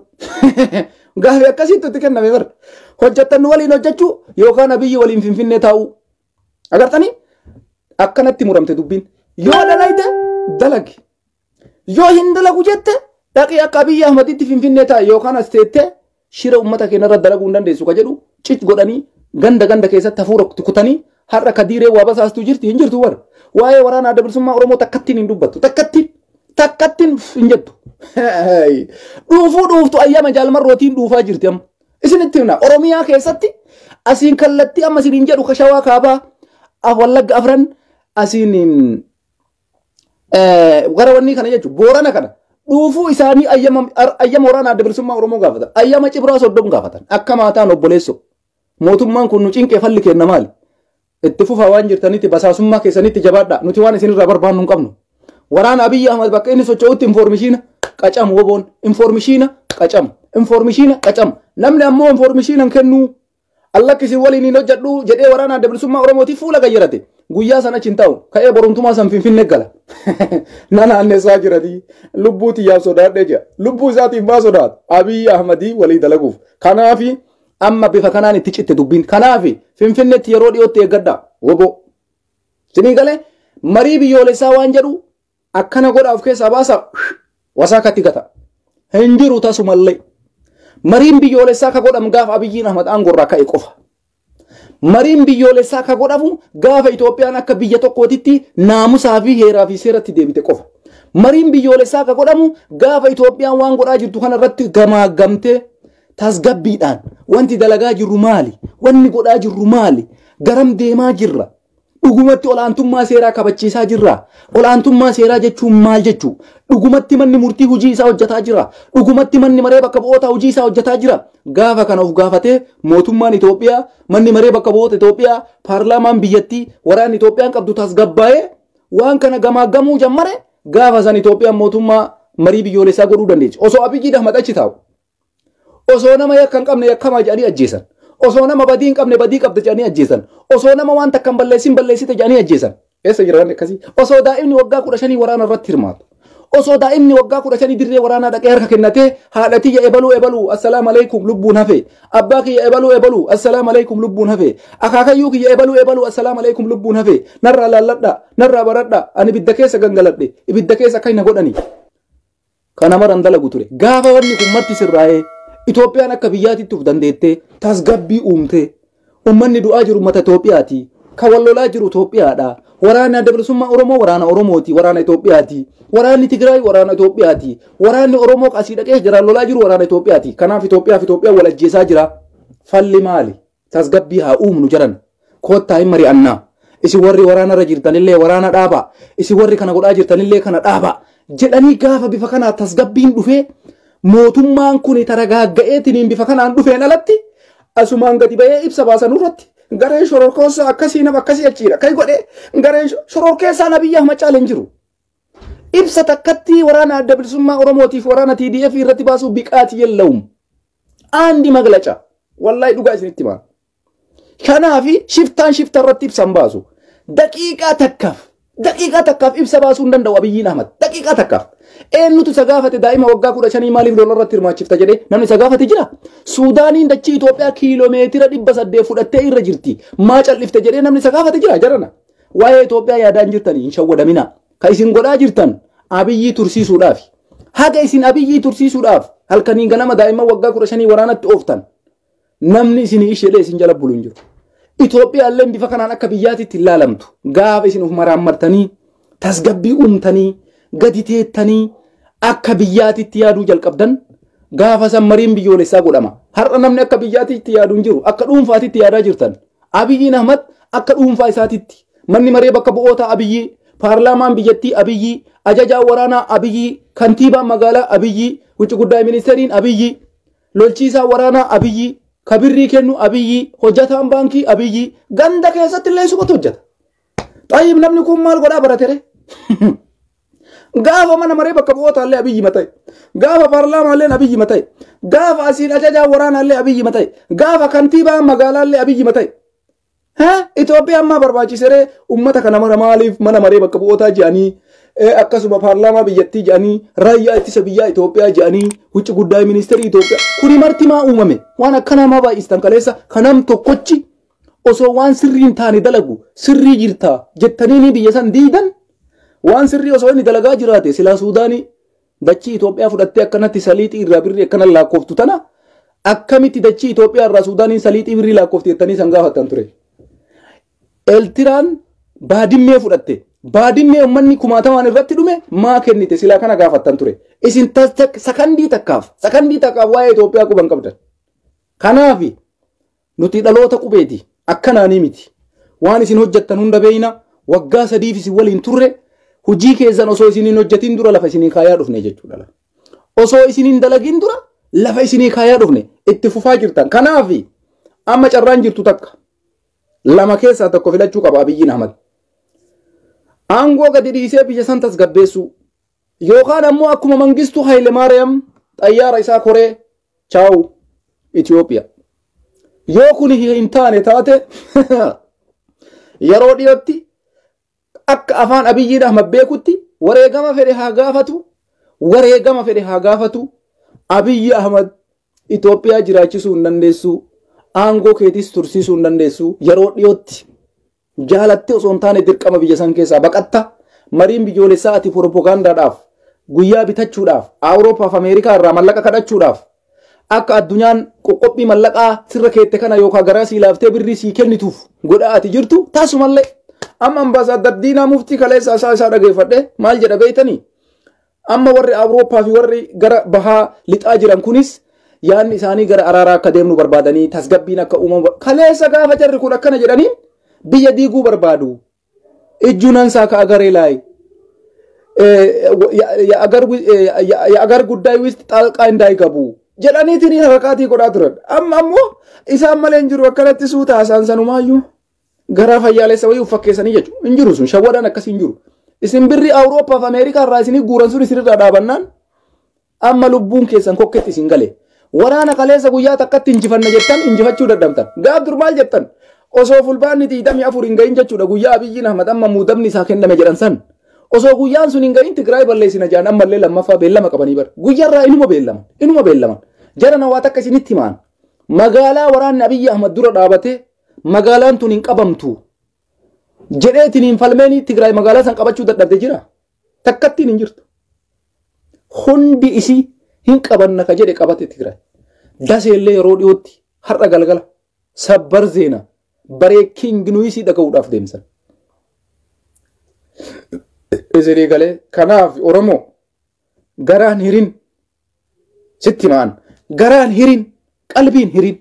Gaafi akkasitti itti kenname bara. Hojjettan nu waliin hojjechuu yookaan Abiyyi waliin Finfinnee taa'uu. Agartanii? Akkanatti muramte dubbiin. Yoo dalayte dalagi. Yoo hin dalagu jette dhaqii akka Abiyyi Ahmaditti Finfinnee taa'e yookaan as teettee shira uummata keenya irra dalaguu hin dandeessu ka jedhu cic godhanii ganda ganda keessatti hafuura kutanii har'a Kadiiree waa basaastuu jirti hin jirtu bara. Waa'ee waraana adda bilisummaa Oromoo takkattiin hin dubbattu. Takkattiin hin jettu. Dhuufuu dhuuftu ayyaama jaalmarrootiin dhuufaa jirti amma. Isinitti himna Oromiyaa keessatti asiin kallattii amma isiniin jedhu ka Shawaa Kaabaa Wallagga afran asiin gara wanni kana jechuun Boorana kana dhuufuu isaanii ayyama waraana adda bilisummaa Oromoo gaafatan. Ayyama Cibraa Soddom gaafatan. Akka maataan obboleessoo. Mootummaan kun nu cinqee falli kenna maali? Itti fufaa waan jirtanitti basaasummaa keessanitti jabaadhaa. Nuti waan isinirraa barbaannu hin qabnu. Waraana Abiyyi Ahmad bakka inni socho'utti informishiina qacamu woboon. Informishiina qacamu. Informishiina qacamu. Namni ammoo informishiina hin kennuu. Allakki isin waliin hin hojjedhu jedhee waraana adda bilisummaa Oromootiif fuula gayyarate. Guyyaa sana achi hin taa'u. Ka'ee borumtumaa san Finfinnee gala. Nanaannessaa jiranii lubbuu xiyyaaf sodaadhee jira. Lubbuu isaatiif maa sodaata? Abiyyi Ahmadii walii dalaguuf. Kanaafi amma bifa kanaan itti citte dubbiin. Kanaafi Finfinneetti yeroo dhiyootti eeggadhaa. Woboo. Sinii galee marii biyyoolessaa waan jedhu akkana godhaa of keessaa baasaa wasaakatti gata. Hin jiru tasumallee. Mariin biyyoolessaa ka godhamu gaafa Abiyyiin Ahmad aangorraa ka'e qofa. Mariin biyyoolessaa ka godhamu gaafa Itoophiyaan akka biyya tokkootitti naamusaa fi heeraa fi seeratti deebite qofa. Mariin biyyoolessaa ka godhamu gaafa Itoophiyaan waan godhaa jirtu kana irratti gamaagamtee Tasgabbiidhaan wanti dalagaa jirru maali? Wanni godhaa jirru maali? Garam deemaa jirra? Dhugumatti olaantummaa seeraa kabachiisaa jirra? Olaantummaa seeraa jechuun maal jechuu? Dhugumatti manni murtii hojii isaa hojjetaa jira? Dhugumatti manni maree bakka bu'ootaa hojii isaa hojjetaa jira? Gaafa kana of gaafatee mootummaan Itoophiyaa, manni maree bakka bu'oota Itoophiyaa, paarlaamaan biyyattii, waraanni Itoophiyaan qabdu tasgabbaa'ee waan kana gamaagamuu jammare, gaafa san Itoophiyaan mootummaa marii biyyoolessaa godhuu dandeessi. Osoo Abiyyi Ahmad achi taa'u, osoo nama yakka hin qabne yakkamaa jedhanii ajjeesan, osoo nama badii hin qabne badii qabda jedhanii ajjeesan, osoo nama waan takka hin balleessin balleessite jedhanii ajjeesan. Eessa jira wanni akkasii? Osoo daa'imni waggaa 15 waraana irratti hirmaatu, osoo daa'imni waggaa 15 dirree waraanaa dhaqee harka kennatee, haadha tiyya ebaluu ebaluu, assalaamu alaikum, lubbuun hafe, abbaa kiyya ebaluu ebaluu, assalaamu alaikum, lubbuun hafe, akaakayyuu kiyya ebaluu ebaluu, assalaamu alaikum, lubbuun hafe, narraa laalladha, narraa baradha, ani ibidda keessa gangaladhe, ibidda keessa akka hin godhani. Kana maran dalagu ture. Gaafa wanni kun marti sirraa'ee Itoophiyaan akka biyyaatitti uf dandeettee tasgabbii uumtee, ummanni du'aa jiru ummata Itoophiyaati. Kan wal lolaa jiru Itoophiyaadha. Waraanni Adda Bilisummaa Oromoo waraana Oromooti, waraana Itoophiyaati. Waraanni Tigraay waraana Itoophiyaati. Waraanni Oromoo asii dhaqee jiraan lolaa jiru waraana Itoophiyaati. Kanaaf Itoophiyaaf Itoophiyaan wal ajjeesaa jira. Falli maali? Tasgabbii haa uumnu jedhan. Koottaa hin mari'annaa. Isin warri waraanarra jirtanillee waraana dhaabaa. Isin warri kana godhaa jirtanillee kana dhaabaa. Jedhanii gaafa bifa kanaa tasgabbiin dhufee mootummaan kun taragaagga'eetiniin bifa kanaan dhufeen alatti, asumaan gadi ba'ee ibsa baasan irratti gareen shororkeessaa akkasii nama akkasii achiidha. Kan godhe gareen shororkeessaan Abiyyi Ahmad caale hin jiru. Ibsa takkatti waraana Adda Bilisummaa Oromootiif waraana TDF irratti baasuu biqaati yella'um. Aandi maglaca. Wallahi dhugaa isinitti himaa. Kanaafi shiftaan shifta irratti ibsa hin baasu. Daqiiqaa takkaaf, daqiiqaa takkaaf ibsa baasuu hin danda'u Abiyyiin Ahmad. Daqiiqaa takkaaf. Eenyutu isa gaafate? Daa'ima waggaa 15 maaliif lola irratti hirmaachifta jedhee namni isa gaafate jira? Suudaaniin dachii Itoophiyaa kiiloomeetira 800 fudhattee irra jirti. Maa callifte jedhee namni isa gaafate jira jarana? Waa'ee Itoophiyaa yaadaa hin jirtanii, hin shawwadamina. Kan isin godhaa jirtan Abiyyii tursiisuudhaaf. Haga isin Abiyyii tursiisuudhaaf halkanii ganama daa'imman waggaa 15 waraanatti ooftan, namni isinii isheedhee isin jala bulu hin jiru. Itoophiyaallee bifa kanaan akka biyyaatitti hin laalamtu. Gaafa isin of maraammartanii, tasgabbii uumtanii, gadi teettanii akka biyyaatitti yaaduu jalqabdan, gaafa san mariin biyyoolessaa godhama. Har'a namni akka biyyaatitti yaadu hin jiru. Akka dhuunfaatitti yaadaa jirtan. Abiyyiin Ahmad akka dhuunfaa isaatitti. Manni maree bakka bu'oota Abiyyii, paarlaamaan biyyattii Abiyyii, ajajaan waraanaa Abiyyii, kantiibaan magaalaa Abiyyii, wucci guddaa ministeeriin Abiyyii, lolchiisaa waraanaa Abiyyii, kabirrii kennu Abiyyii, hojjataan baankii Abiyyii, ganda keessatti illee isumatu hojjeta. Xayyib, namni kun maal godhaa baratere? Gaafa mana maree bakka bu'oota illee Abiyyi mata'e. Gaafa paarlaamaa illee Abiyyi mata'e. Gaafa asiin ajajaa waraanaa illee Abiyyi mata'e. Gaafa kantiibaa magaalaa illee Abiyyi mata'e. Itoophiyaan maa barbaachiseree ummata kana mara maaliif mana maree bakka bu'ootaa jedhanii, akkasuma paarlaamaa biyyattii jedhanii, raayyaa ittisa biyyaa Itoophiyaa jedhanii, wucci guddaa ministeerii Itoophiyaa kuni marti maa uumame? Waan akkanaa maa baay'istan? Kaleessa kanam tokkochi osoo waan sirrii hin taane dalagu sirrii jirta jettanii biyya san diidan. Waan sirrii osoo inni dalagaa jiraate, silaa Suudaanii dachii Itoophiyaa fudhattee akkanatti saliixii irraa birrii akkana lakkooftu tana, akkamitti dachii Itoophiyaa irraa Suudaaniin saliixii birrii lakkoofti jettanii san gaafattan ture. Eeltiraan Baadimmee fudhatte. Baadimmee uummanni kumaatamaan irratti dhume maa kennite, silaa kana gaafattan ture. Isin sakandii takkaaf waa'ee Itoophiyaa quban qabdan. Kanaaf nuti dhaloota qubeeti. Akkanaanii miti. Waan isin hojjettan hunda beeyna. Waggaa 3f isin waliin turre, hojii keessan osoo isin hin hojjetin dura lafa isinii kaayaa dhufne jechuudha. Osoo isin hin dalagin dura lafa isinii kaayaa dhufne, itti fufaa jirtan. Kanaaf amma carraan jirtu takka. Lama keessaa tokko filachuu qaba Abiyyiin Ahmad. Aangoo gadi dhiisee biyya san tasgabbeessuu, yookaan ammoo akkuma Mangistuu Haayile Maariyaam xayyaara isaa koree, chaawu Itoophiyaa. Yoo kun hin taane taate, yeroo dhiyootti akka afaan Abiyyiin Ahmad beekutti wareegama fedhe haa gaafatu, wareegama fedhe haa gaafatu. Abiyyi Ahmad Itoophiyaa jiraachisuu hin dandeessu, aangoo keetis tursiisuu hin dandeessu. Yeroo dhiyootti jaalattee osoo hin taane dirqama biyya san keessaa baqatta. Mariin biyyoolessaa ati propagaandaadhaaf, guyyaa bitachuudhaaf, Awuroopaaf Ameerikaa irraa mallaqa kadhachuudhaaf, akka addunyaan qoqqophii mallaqaa sirra keette kana yookaan garaa sii laaftee birrii sii kennituuf godhaa ati jirtu taasumallee. Amma Ambaasaaddar Diinaa Muftii kaleessa isaa dhageeffadhe, maal jedha beeytanii? Amma warri Awurooppaa fi warri gara bahaa lixaa jiran kunis Yaadni isaanii gara araaraa akka deemnu barbaadanii, tasgabbiin akka uumamu. Kaleessa gaafa jarri kun akkana jedhaniin biyya diiguu barbaadu. Ijjuunansaa ka agaree laayi. የአገር ጉዳይ ውስጥ ጣልቃ እንዳይገቡ jedhaniitiin harakaatii godhaa turan. Amma ammoo isaan malee hin jiru, akkanatti suuta haasaan sanumaayyuu garaa fayyaalessa wayii uffakkeessanii jechuudha. Hin jiru sun, shawwadaan akkasii hin jiru. Isin birri Awurooppaa fi Ameerikaa irraa isinii guuran sun isinirraa dhaabannaan amma lubbuun keessan kokketti isin gale. Waraana kaleessa guyyaa takkatti injifanna jettan injifachuu dadhabtan. Gaaf dur maal jettan? Osoo fulbaanni 24 hin gahin jechuudha, guyyaa Abiyyiin Ahmad amma muudamni isaa kenname jedhan san. Osoo guyyaan sun hin gahin Tigraay balleessina jedhan, ammallee lammaffaa beellama qabanii bara. Guyyaarraa inuma beellaman. Inuma beellaman. Jara na waa takka isinitti himaan. Magaalaa waraanni Abiyyi Ahmad dura dhaabatee magaalaan tun hin qabamtu jedheetiin hin falmeenii Tigraay magaalaa san qabachuu dadhabde jira. Takkattiin hin jirtu. Hundi isii hin qabanna ka jedhe qabate Tigraay. Daseellee yeroo dhiyootti har'a galgala sabbar zeena breaking newsii dhaga'uudhaaf deemsan. Isinii galee? Kanaaf Oromoo, garaan hirin, sitti himaan, garaan hirin, qalbiin hirin.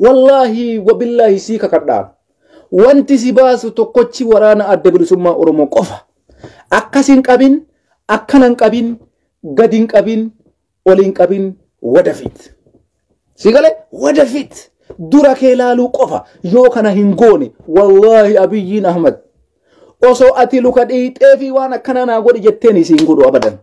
Wallaahi wabillaahi sii kakadhaan. Wanti si baasu tokkochi waraana Adda Bilisummaa Oromoo qofa. Akkas hin qabin, akkana hin qabin, gadi hin qabin, ol hin qabin, ወደፊት. Si galee? ወደፊት. Dura kee laaluu qofa. Yoo kana hin goone, wallaahi Abiyyiin Ahmad osoo ati luka dhiixee fi waan akkana naa godhi jetteen isiin godhu abadan.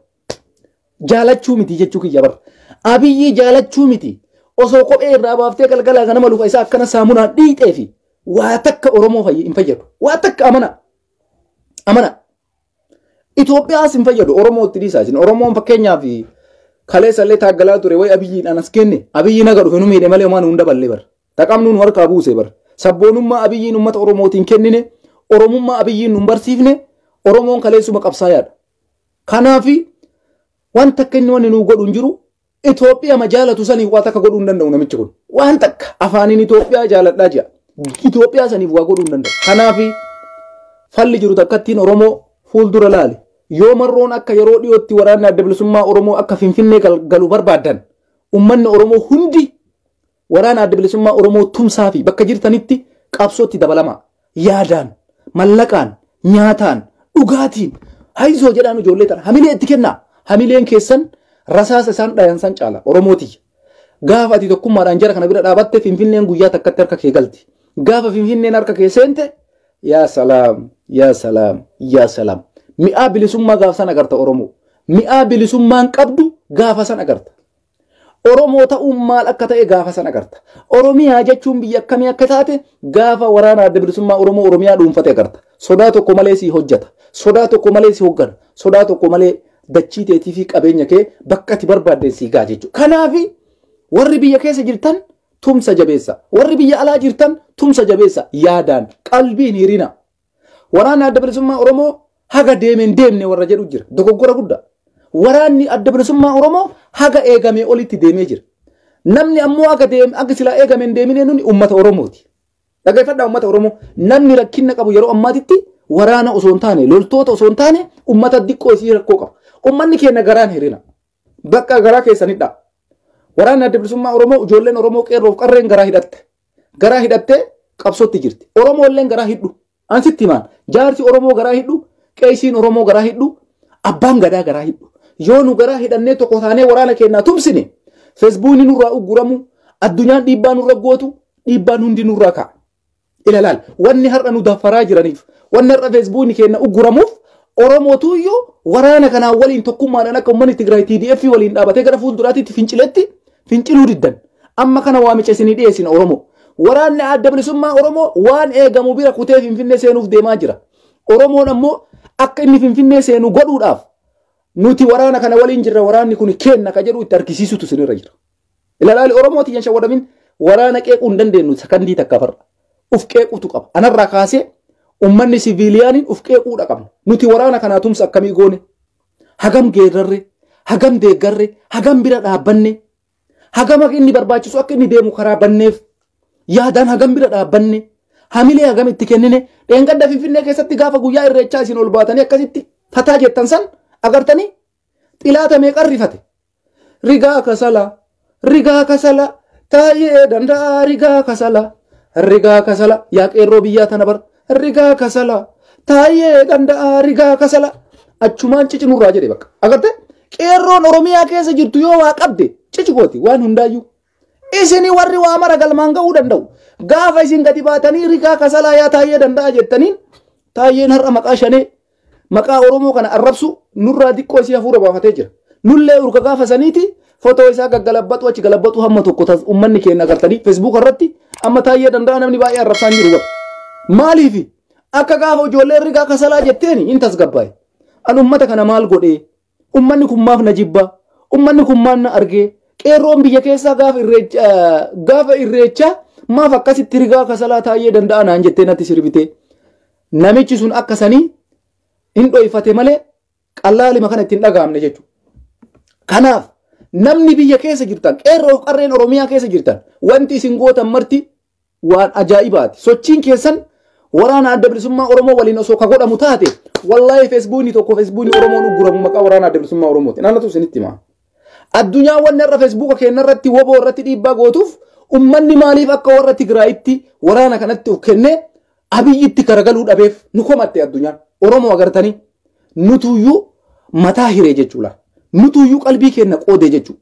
Jaalachuu miti jechuu kiyya bara. Abiyyi jaalachuu miti. Osoo kophee irraa baaftee galgala ganama luka isaa akkana saamunaan dhiixee fi waa takka Oromoo hin fayyadu. Waa takka amana. Amana. Itoophiyaas hin fayyadu. Oromoo itti dhiisaa isin. Oromoon fakkeenyaaf kaleessa illee taaggalaa ture wayi Abiyyiin anas kenne. Abiyyi naga dhufe nu miidhe malee homaa nu hunda ballee bara. Taqamnu nu harkaa buuse bara. Sabboonummaa Abiyyiin uummata Oromootiin kennine, Oromummaa Abiyyiin nu barsiifne, Oromoon kaleessuma qabsaayaadha. Kanaafi wanta akka inni wanni nu godhu hin jiru. Itoophiyaa ma jaalatu saniif waa takka godhuu hin danda'u namichi kun. Waan takka afaaniin Itoophiyaa jaaladhaa jira. Itoophiyaa saniif waa godhuu hin danda'u. Kanaafi falli jiru takkattiin, Oromoo, fuuldura laali. Yoo marroon akka yeroo dhiyootti waraanni Adda Bilisummaa Oromoo akka Finfinnee galu barbaadan, uummanni Oromoo hundi waraana Adda Bilisummaa Oromoo tumsaa fi bakka jirtanitti qabsootti dabalama. Yaadaan, mallaqaan, nyaataan, dhugaatiin, hayizoo jedhaan ijoollee tana hamilee itti kennaa. Hamileen keessan rasaasa isaan dhayan san caala, Oromootiyya. Gaafa ati tokkummaadhaan jara kana bira dhaabatte, Finfinneen guyyaa takkatti harka kee galti. Gaafa Finfinneen harka kee seente, yaa salaam, yaa salaam, yaa salaam. Mi'aa bilisummaa gaafa san agarta, Oromoo. Mi'aa bilisummaan qabdu gaafa san agarta. Oromoo ta'uun maal akka ta'e gaafa san agarta. Oromiyaa jechuun biyya akkamii akka taate gaafa waraana Adda Bilisummaa Oromoo Oromiyaa dhuunfate agarta. Sodaa tokko malee si hojjeta. Sodaa tokko malee si hoggana. Sodaa tokko malee dachii teetii fi qabeenya kee bakka ati barbaadde si gaa jechuudha. Kanaafi warri biyya keessa jirtan tumsa jabeessa. Warri biyya alaa jirtan tumsa jabeessa. Yaadaan qalbiin hirina. Waraanni Adda Bilisummaa Oromoo haga deemeen deemne warra jedhu jira. Dogoggora guddaa. Waraanni Adda Bilisummaa Oromoo haga eegamee olitti deemee jira. Namni ammoo haga deeme akka silaa eegamee hin deemine nuni uummata Oromooti. Dhaggeeffadhaa, uummata Oromoo, namni rakkina qabu yeroo ammaatitti waraana osoo hin taane, loltoota osoo hin taane, uummata diqqoo isii rakkoo qaba. Uummanni keenya garaan hirina. Bakka garaa keessanidha. Waraanni Adda Bilisummaa Oromoo, ijoolleen Oromoo qeerroof qarreen garaa hidhatte. Garaa hidhattee qabsootti jirti. Oromoo illeen garaa hidhu. Ansitti himaan, jaarsi Oromoo garaa hidhu, qeesiin Oromoo garaa hidhu, abbaan gadaa garaa hidhu. Yoo nu garaa hidhannee tokko taanee waraana keenyaa tumsine, Feesbuukni nurraa ugguramu, addunyaan dhiibbaa nurra gootu, dhiibbaan hundi nurraa ka'a. Ilalaal, wanni har'a nu daffaraa jiraniif, wanni har'a Feesbuukni keenya ugguramuuf, Oromootu iyyuu waraana kanaan waliin tokkummaadhaan akka uummanni Tigraay TDF waliin dhaabatee gara fuulduraatti finciletti finciluu diddan. Amma kana waamicha isinii dhiyeessina, Oromoo. Waraanni Adda Bilisummaa Oromoo waan eegamu bira kutee Finfinnee seenuuf deemaa jira. Oromoon ammoo akka inni Finfinnee seenu godhuudhaaf nuti waraana kana waliin jirra, waraanni kun kenna ka jedhu itti argisiisutu isinirra jira. Ilaalaali, Oromooti yan shawwadamin, waraana qeequu hin dandeenyu sakandii takka farra. Uf qeequutu qaba. Anarraa kaasee ummanni siviiliyaaniin uf qeequudha qabna. Nuti waraana kanaa tumsa akkamii goone? Hagam geerarre? Hagam deeggarre? Hagam bira dhaabbanne? Hagam akka inni barbaachisu akka inni deemu karaa banneef? Yaadaan hagam bira dhaabbanne? Hamilee hagam itti kennine? Dheengadda Finfinnee keessatti gaafa guyyaa irreechaa isin ol baatanii akkasitti fataa jettan san agartanii xilaata meeqan rifate? Rigaa kasalaa, Rigaa kasala Taayyee Danda'a, rigaa kasala, rigaa kasala, yaa qeerroo biyyaa tana bar, rigaa kasala, Taayyee Danda'a, rigaa kasala. Achumaan cici nurraa jedhe bakka. Agartee, qeerroon Oromiyaa keessa jirtu yoo waa qabde cici gooti waan hundaayyuu. Isini warri waa mara galmaan ga'uu danda'u. Gaafa isin gadi baatanii rigaa kasalaa yaa Taayyee Danda'a jettaniin, Taayyeen har'a maqaa shanee, maqaa Oromoo kana arrabsu nurraa xiqqoo isii hafuura baafatee jira. Nullee urga gaafa saniiti fotoo isaa gaggalabbatu achi galabbatu hamma tokko uummanni keenya agartanii Facebook irratti amma Taayyee Danda'a namni baay'ee arrabsaan jiru bara. Maaliifi? Akka gaafa ijoolleen rigaa kasalaa jetteeni hin tasgabbaa'e. An uummata kana maal godhee? Uummanni kun maaf na jibba? Uummanni kun maal na argee? Qeerroon biyya keessaa gaafa irreechaa maaf akkasitti rigaa kasalaa Taayyee Danda'a naan jettee natti sirbite? Namichi sun akka sanii hin dhoyfate malee qallaalima kana ittiin dhaga'amne jechuudha. Kanaaf namni biyya keessa jirtan, qeerroo fi qarreen Oromiyaa keessa jirtan, wanti isin gootan marti waan ajaa'ibaati. Sochiin keessan waraana Adda Bilisummaa Oromoo waliin osoo ka godhamu taate, wallaahi Feesbuukni tokko, Feesbuukni Oromoon ugguramu maqaa waraana Adda Bilisummaa Oromooti. Naannatu isinitti hima. Addunyaa wanni irra Feesbuuka keenya irratti, WBO irratti dhiibbaa gootuuf, ummanni maaliif akka warra Tigraayitti waraana kanatti of kennee Abiyyitti garagaluu dhabeef nu komatte addunyaan. Oromoo agartanii, nutuyyuu mataa hiree jechuudha. Nutuyyuu qalbii keenya qoodee jechuudha.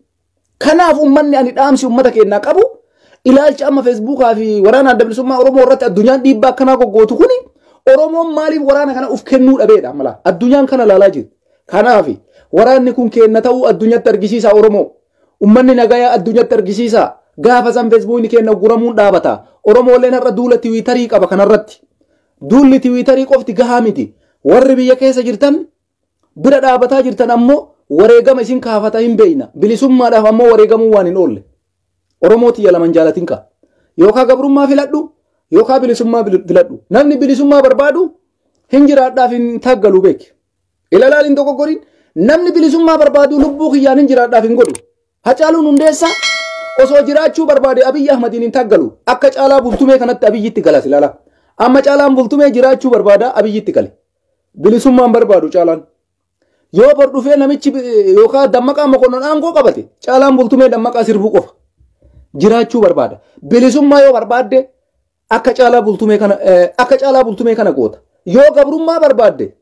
Kanaaf ummanni, ani dhaamsi ummata keenyaa qabu, ilaalcha amma Feesbuukaa fi waraana Adda Bilisummaa Oromoo irratti addunyaan dhiibbaa akkanaa goggootu kuni, Oromoon maaliif waraana kana of kennuu dhabeedha mala. Addunyaan kana ilaalaa jirti. Kanaaf waraanni kun kenna ta'uu addunyatti argisiisa Oromoo. Ummanni nagayaa addunyatti argisiisa. Gaafa san Feesbuukni keenya guramuun dhaabata. Oromooleen har'a duula Tiwiitarii qaba kanarratti. Duulli Tiwiitarii qofti gahaa miti. Warri biyya keessa jirtan bira dhaabataa jirtan ammoo wareegama isin kaafata hin beeyna. Bilisummaadhaaf ammoo wareegamuu waan hin oolle. Oromoo tiyya, laman jaalatin qaba. Yookaan gabrummaa filadhu, yookaan bilisummaa filadhu. Namni bilisummaa barbaadu hin jiraadhaaf hin taggalu beeki. Ilalaal, hin dogoggorin. Namni bilisummaa barbaadu lubbuu kiyyaan hin jiraadhaaf hin godhu. Hacaaluun Hundeessaa osoo jiraachuu barbaade Abiyyi Ahmadiin hin taggalu. Akka Caalaa Bultumee kanatti Abiyyitti galas ilaala. Amma Caalaan Bultumee jiraachuu barbaada, Abiyyitti gale. Bilisummaan barbaadu Caalaan. Yoo bar dhufee namichi yookaan Dammaqaa Mokonnon aangoo qabate, Caalaan Bultumee Dammaqaa sirbuu qofa. Jiraachuu barbaada. Bilisummaa yoo barbaadde akka Caalaa Bultumee kana goota. Yoo gabrummaa barbaadde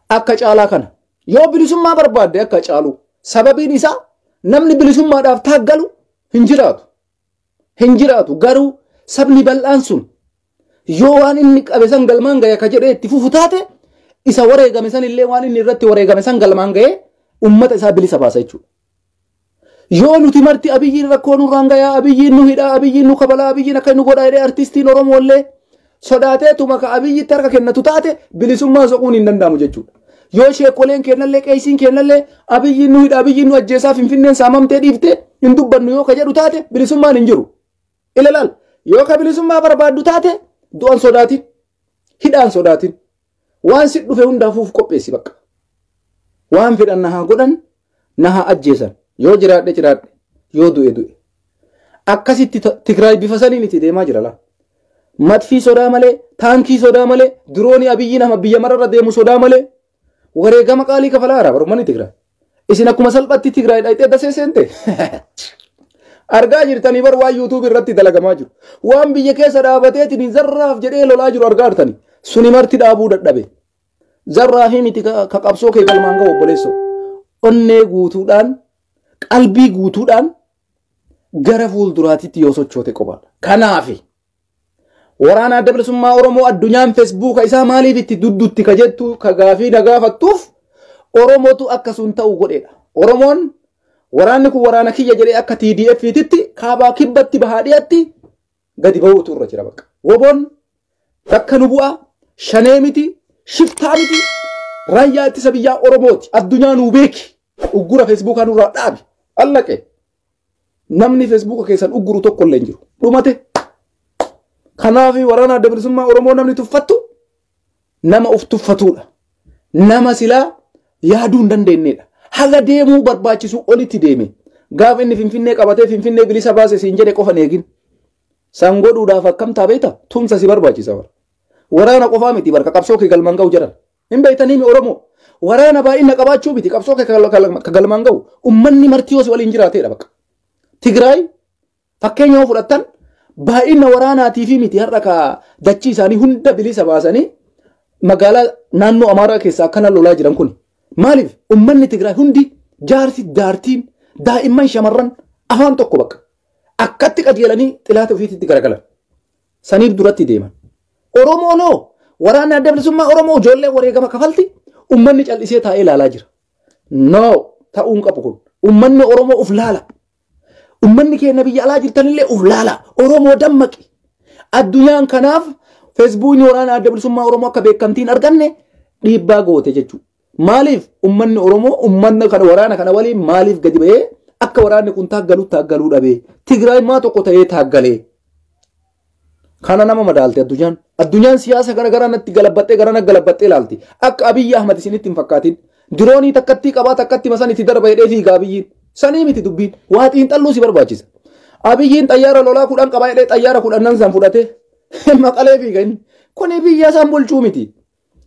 akka Caalaa kana. Yoo bilisummaa barbaadde akka Caalu. Sababiin isaa namni bilisummaadhaaf taaggalu hin jiraatu. Hin jiraatu, garuu sabni bal'aan sun yoo waan inni qabe san galmaan gahe ka jedhee itti fufu taate, isa wareegame san illee waan inni irratti wareegame san galmaan gahe ummata isaa bilisa baasa jechuudha. Yoo nuti marti Abiyyiin rakkoo nurraan gayaa, Abiyyiin nu hidhaa, Abiyyiin nu kabalaa, Abiyyiin akka nu godhaa jedhee artistiin Oromoo illee sodaateetuma ka Abiyyitti harka kennatu taate, bilisummaa soquun hin danda'amu jechuudha. Yoo sheekoleen kennallee, qeesiin kennallee Abiyyiin nu hidha, Abiyyiin nu ajjeesaa, Finfinneen saamamtee dhiiftee hin dubbannu yoo ka jedhu taate, bilisummaan hin jiru. Ilaalaal, yoo ka bilisummaa barbaaddu taate du'an sodaatin, hidhaan sodaatin, waan si dhufe hundaafuuf qopheessi bakka. Waan fedhan na haa godhan, na haa ajjeesan, yoo jiraadhe jiraadhe, yoo du'e du'e. Akkasitti Tigraay bifa saniin itti deemaa jira laa. Matfii sodaa malee, taankii sodaa malee, diroonii Abiyyi nama biyya mararra deemu sodaa malee wareegama qaalii kafalaa jira barummanni Tigraay. Isin akkuma salphatti Tigraay dhayxee dasee seente. Argaa jirtanii bar, waan YouTube irratti dalagamaa jiru. Waan biyya keessa dhaabateetiin zarraaf jedhee lolaa jiru argaa jirtanii. Suni marti dhaabuu dadhabe. Zarraafii miti ka qabsoo kee galmaan ga'u, obboleessoo. Onnee guutuudhaan, qalbii guutuudhaan gara fuulduraatitti yoo sochoote qofaadha. Kanaafi waraana Adda Bilisummaa Oromoo addunyaan Feesbuuka isaa maaliif itti duddutti ka jettu ka gaafii na gaafattuuf, Oromootu akkasuun ta'u godheedha. Oromoon waraanni kun waraana kiyya jedhee akka TDF-titti kaabaa kibbatti, bahaa dhiyaatti gadi bahuutu irra jira bakka. WBOn bakka nu bu'a, shanee miti, shiftaa miti, raayyaa ittisa biyyaa Oromooti. Addunyaa nuu beeki. Uggura Feesbuukaa nurraa dhaabi. Allaqe. Namni Feesbuuka keessan ugguru tokko illee hin jiru. Dhumate. Kanaaf waraana Adda Bilisummaa Oromoo namni tuffattu nama of tuffatudha. Nama silaa yaaduu hin dandeenyedha. Haga deemuu barbaachisu olitti deeme. Gaafa inni Finfinnee qabatee Finfinnee bilisa baase siin jedhe qofa eegin. San godhuudhaaf akkam taa beekta? Tumsa si barbaachisa bara. Waraana qofaa miti barka qabsoo kee galmaan ga'u jedhan. Hin beektanii Oromoo. Waraana baay'ina qabaachuu miti qabsoo kee ka galmaan ga'u. Ummanni marti yoo si waliin jiraateedha bakka. Tigraay fakkeenya yoo fudhattan baay'ina waraanaatii fi miti har'a ka dachii isaanii hunda bilisa baasanii magaalaa naannoo Amaaraa keessaa akkana lolaa jiran kun. Maaliif uummanni Tigraay hundi jaarsi jaartiin daa'imman shamarran afaan tokko bakka akkatti qajeelanii xilaata ofiitti garagalan. Saniif duratti deeman. Oromoonoo waraanni adda bilisummaa Oromoo ijoollee wareegama kafalti uummanni callisee taa'ee ilaalaa jira. No ta'uu hin qabu kun. Uummanni Oromoo uf laala. Uummanni keenya biyya alaa jirtanillee uf laala. Oromoo dammaqi. Addunyaan kanaaf feesbuukni waraana adda bilisummaa Oromoo akka beekamtiin arganne dhiibbaa goote jechuudha. Maaliif uummanni Oromoo uummanni kana waraana kana waliin maaliif gadi ba'ee akka waraanni kun taaggalu taaggaluu dhabee Tigraay maa tokko ta'ee taaggalee. Kana nama madaalte addunyaan. Addunyaan siyaasa gara gara natti galabbattee gara na galabbattee ilaalti. Akka Abiyyi Ahmad isinitti hin fakkaatin. Diroonii takkattii qabaa takkatti masan itti darba jedhee fiigaa Abiyyiin. Sanii miti dubbiin. Waa xiinxalluu si barbaachisa. Abiyyiin xayyaara lolaa 10 qabaa jedhee xayyaara 10 san fudhatee maqalee fiiga inni. Kuni biyya san bulchuu miti.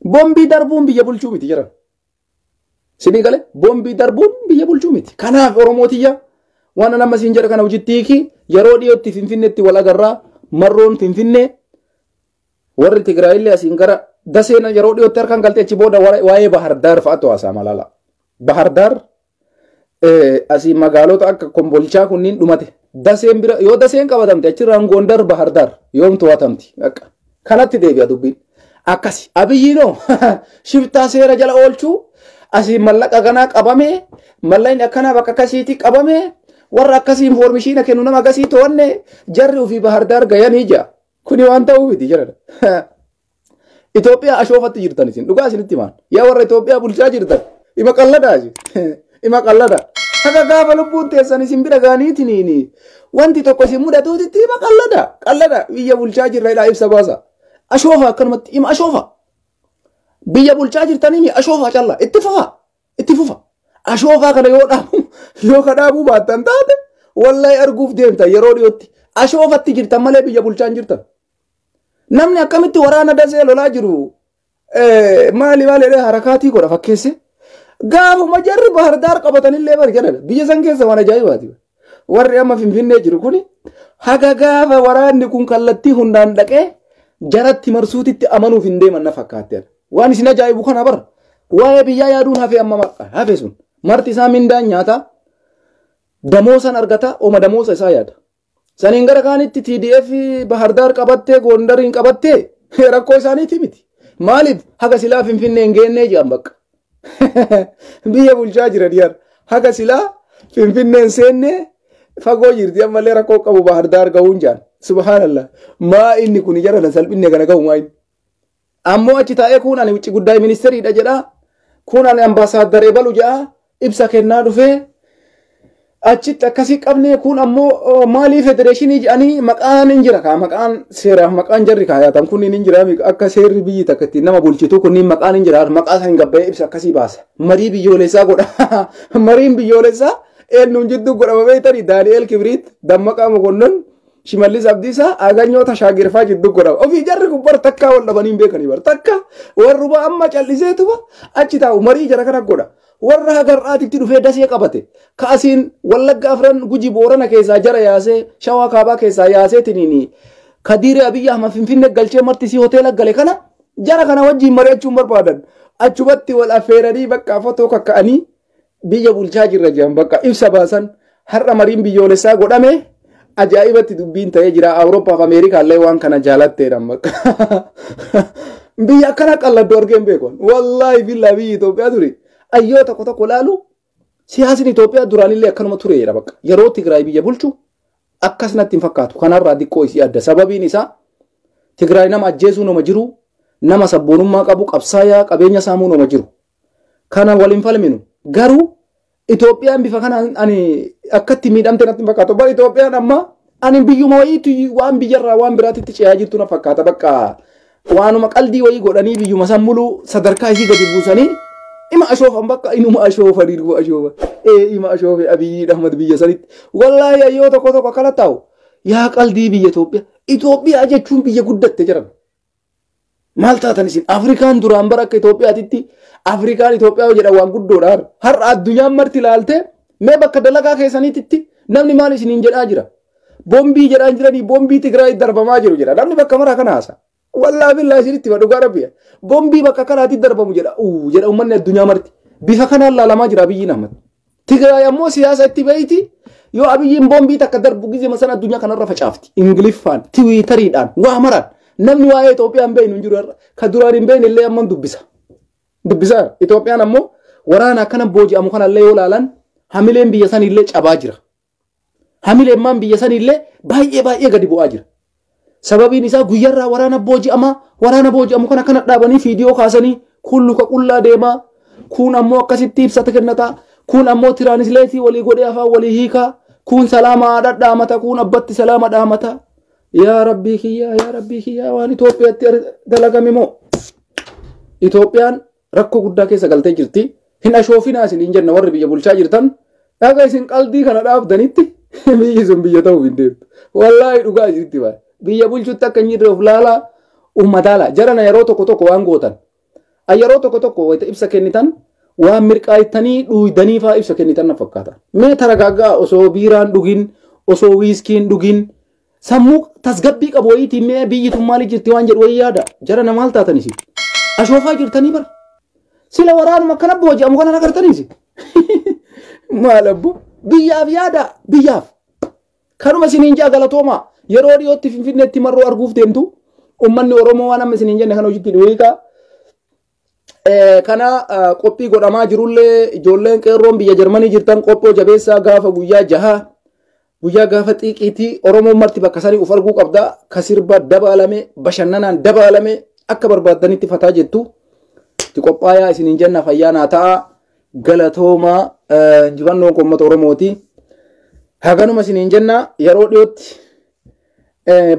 Bombii darbuun biyya bulchuu miti jedhan. Sinii galee bombii darbuun biyya bulchuu miti. Kanaaf Oromootiyya waan nama siin jedha kana hojiitti hiiki yeroo dhiyootti Finfinneetti wal agarraa marroon Finfinnee warri Tigraayillee asiin gara Daseen yeroo dhiyootti harkaan galtee achi booda waa'ee Bahardaar fa'aatu haasaa malaala. Bahardaar asii magaalota akka Kombolchaa kunniin dhumate. Daseen bira yoo Daseen qabatamte achirraan Gondar Bahardaar yoom to'atamti. Kanatti deebi'a dubbiin. Akkasi Abiyyiinoo shiftaa seera jala oolchuu asii mallaqa kanaa qabame mallaqni akkanaa bakka akkasiitti qabame warra akkasii infoormishiina kennu nama akkasii to'anne jarri ofii Bahardaar gayanii jira. Kuni waan ta'uu miti jedhan. Itoophiyaa ashoofatti jirtan isin dhugaa isinitti himaan. Yaa warra Itoophiyaa bulchaa jirtan ima qalladaa isin ima qalladaa. Haga gaafa lubbuun teessan isin bira gaaniitiniini wanti tokko isin mudatuutitti ima qalladaa qalladaa biyya bulchaa jirra jedhaa ibsa baasa. Ashoofa akkanumatti ima ashoofa. Biyya bulchaa jirtanii ashoofa callaa itti fufa itti fufa. Ashoofaa kana yoo dhaabu yoo ka dhaabuu baattan taate wallahi arguuf deemtan yeroo dhiyootti ashoofatti jirtan malee biyya bulchaa hin jirtan. Namni akkamitti waraana Dasee lolaa jiru maali maali jedhee harakaatii godha fakkeesse. Gaafuma jarri Bahardaar qabatanillee bari jedhan biyya san keessa waan ajaa'ibaati. Warri amma Finfinnee jiru kuni haga gaafa waraanni kun kallattii hundaan dhaqee jaratti marsuutitti amanuuf hin deeman na fakkaatte. Waan isin ajaa'ibu kana bara waa'ee biyyaa yaaduun hafe amma hafe sun marti isaa mindaan nyaata damoosan argata oma damoosa isaa yaada. Saniin gara kaanitti TDF Bahardaar qabattee Gondariin qabattee rakkoo isaaniiti miti. Maaliif haga silaa Finfinnee hin geennee jedhan bakka. Biyya bulchaa jiran yaar haga silaa Finfinnee hin seennee fagoo jirti ammallee rakkoo qabu Bahardaar gahuun jedhan. Subhaanallah maa inni kun jara salphinne kana gahu maa inni. Ammoo achi taa'ee kun ani wucci guddaa ministeriidha jedha. Kun ani ambaasaaddar ebalu jedha. Ibsa kennaa dhufee achitti akkasii qabne kun ammoo maalii federeeshinii jedhanii maqaan hin jira kaa maqaan seeraaf maqaan jarri kaayatan kunniin hin jira akka seerri biyyi takka ittiin nama bulchitu kunniin maqaan hin jira maqaa san gabbayee ibsa akkasii baasa. Marii biyyoolessaa godha. Mariin biyyoolessaa eenyuun jidduu godhama beektanii Daani'eel Kibriit Dammaqaa Mokonnon Shimallis Abdiisaa Aganyoo Tashaagirfaa jidduu godhama. Ofii jarri kun bar takkaa wal dhabanii hin beekanii bar takka warruba amma calliseetuma achi taa'u marii jara kana godha. Warra hagar'aatitti dhufee Dasee qabate. Kaasiin Wallagga afran Guji Boorana keessaa jara yaasee Shawaa Kaabaa keessaa yaasee tiniini Kadiiree Abiyyi Ahmad Finfinnee galchee marti hoteela gale kana jara kana wajjin mari'achuun barbaadan. Achumatti wal affeeranii bakka fotoo kakka'anii biyya bulchaa jirra jedhan bakka ibsa baasan har'a mariin biyyoolessaa godhame ajaa'ibatti dubbiin ta'ee jira. Awurooppaa fi Ameerikaallee waan kana jaalatteedhaan bakka. Biyya akkana qalladdu argee hin beeku. Wallaahi billaa biyyi Itoophiyaa ture. Ayyoo tokko tokko laalu siyaasni Itoophiyaa duraanillee akkanuma ture jedha bakka. Yeroo Tigraay biyya bulchu akkas natti hin fakkaatu. Kanarraa xiqqoo isii adda. Sababiin isaa Tigraay nama ajjeesuu nama jiru, nama sabboonummaa qabu, qabsaayaa qabeenya saamuu nama jiru. Kana waliin falminu. Garuu Itoophiyaan bifa kanaan ani akkatti miidhamte natti hin fakkaatu. Bar Itoophiyaan amma ani biyyuma wayiitu waan biyyarraa waan biraatitti ce'aa jirtu na fakkaata. Bakka waanuma qaldii wayii godhanii biyyuma san muluu sadarkaa isii gadi buusanii ima ashoofan bakka inuma ashoofanii dhuma ashoofa. Ima ashoofe Abiyyi Ahmad biyya sanitti. Wallaahi ayyoo tokko tokko akkana taa'u. Yaa qaldii biyya Itoophiyaa. Itoophiyaa jechuun biyya guddatte jedhan. Maal taatan isin Afrikaan duraan bara akka Itoophiyaatitti Afrikaan Itoophiyaa jedhan waan guddoodha. Har'a addunyaan marti ilaalte mee bakka dalagaa keessaniititti Namni maal isiniin jedhaa jira? Boombii jedhaa jiranii boombii Tigraay darbamaa jiru jedha. Namni bakka maraa kana haasa. Wallaahi billaahi isinitti hima dhugaa rabbi. Boombii bakka kanaatti darbamu jedha. Uu jedha uummanni addunyaa marti. Bifa kanaan laalamaa jira Abiyyiin Ahmad. Tigraay ammoo siyaasa itti beeyti. Yoo Abiyyiin boombii takka darbu gizema sana addunyaa kanarra facaafti. Ingiliffaan, Tiwiitariidhaan, waa maraan. Namni waa'ee Itoophiyaa hin beeknu hin jiru har'a. Ka duraan hin beekne illee amman dubbisa. Dubbisa. Itoophiyaan ammoo waraana akkana booji'amu kanallee yoo ilaalan hamileen biyya sanillee cabaa jira. Hamileen maan biyya sanillee baay'ee baay'ee gadi bu'aa jira. Sababiin isaa guyyarraa waraana booji'amaa waraana booji'amu kana kana dhaabanii fiidiyoo kaasanii kun luka qullaa deemaa kun ammoo akkasitti ibsata kennataa kun ammoo tiraanisleetii walii godhee afaan walii hiikaa kun salaama dhadhaamata kun abbatti salaama dhaamata. Yaa rabbii kiyyaa yaa rabbii kiyyaa waan Itoophiyaatti dalagame moo? Itoophiyaan rakkoo guddaa keessa galtee jirti. Hin ashoofinaa isin hin jenna warri biyya bulchaa jirtan. Dhaga isin qaldii kana dhaabdanitti biyyi sun biyya ta'uuf hin deemtu. Wallaahi dhugaa isinitti ba'a. Biyya bulchutti akka hin jirre of laalaa ummataala. Jarana yeroo tokko tokko waan gootan. Yeroo tokko tokko wayita ibsa kennitan waan mirqaayittanii dhuydanii fa'aa ibsa kennitan na fakkaata. Mee taragaaggaa osoo biiraan dhugin osoo wiiskiin dhugin sammuu tasgabbii qabu wayiitiin mee biyyi tun maali jirti waan jedhu wayii yaada. Jarana maal taatan isin? Ashoofaa jirtanii bara. Sila waraanuma akkana booji'amu kana agartanii isin. Maal abbo? Biyyaaf yaada biyyaaf. Kanuma isiniin jaa galatoomaa. Yeroo dhiyootti Finfinneetti marroo arguuf deemtu uummanni Oromoo waan amma isiniin jenne kana hojiitti dhiyeekaa. Kana qophii godhamaa jirullee ijoolleen qeerroon biyya Jarmanii jirtan qophoo jabeessaa gaafa guyyaa jahaa guyyaa gaafa xiiqiitii Oromoon marti bakka sanii of arguu qabda. Ka sirba dabaalame bashannanaan dabaalame akka barbaaddanitti fataa jettu. Itti qophaayaa isiniin jenna fayyaa naa ta'a. Galatoomaa injifannoon uummata Oromooti. Haganuma isiniin jenna yeroo dhiyootti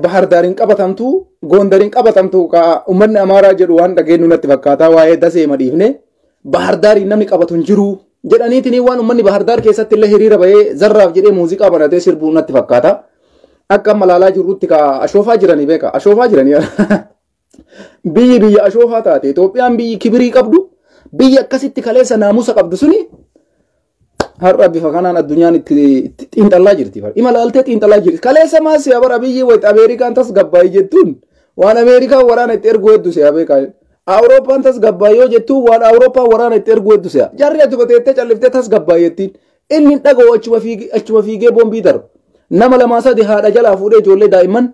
Bahar Daariin qabatamtu Gondariin qabatamtu ka uummanni Amaaraa jedhu waan dhageenyu natti fakkaata waa'ee dasee madhiifne Bahar Daariin namni qabatu hin jiru jedhaniitiin waan uummanni Bahar Daar keessatti illee hiriira bahee zarraaf jedhee muuziqaa banatee sirbuu natti fakkaata. Akka amma laalaa jirrutti ka ashoofaa jiranii beeka ashoofaa jiranii biyyi biyya ashoofaa taate Itoophiyaan biyyi kibirii qabdu biyyi akkasitti kaleessa naamusa qabdu suni har'a bifa kanaan addunyaan itti xiinxallaa jirti. Ima laaltee xiinxallaa jirti. Kaleessa maas si'a bara biyyi wayita Ameerikaan tasgabbaa'ii jettuun waan Ameerikaan waraana itti erguu hedduu si'a beekaa. Awurooppaan tasgabbaa'ii yoo jettuun waan Awurooppaan waraana itti erguu hedduu si'a. Jarri achuma teettee calliftee tasgabbaa'ii jettiin. Inni dhaga'u achuma fiigee boombii darba. Nama lamaa sadi haadha jalaa fuudhee ijoollee daa'imman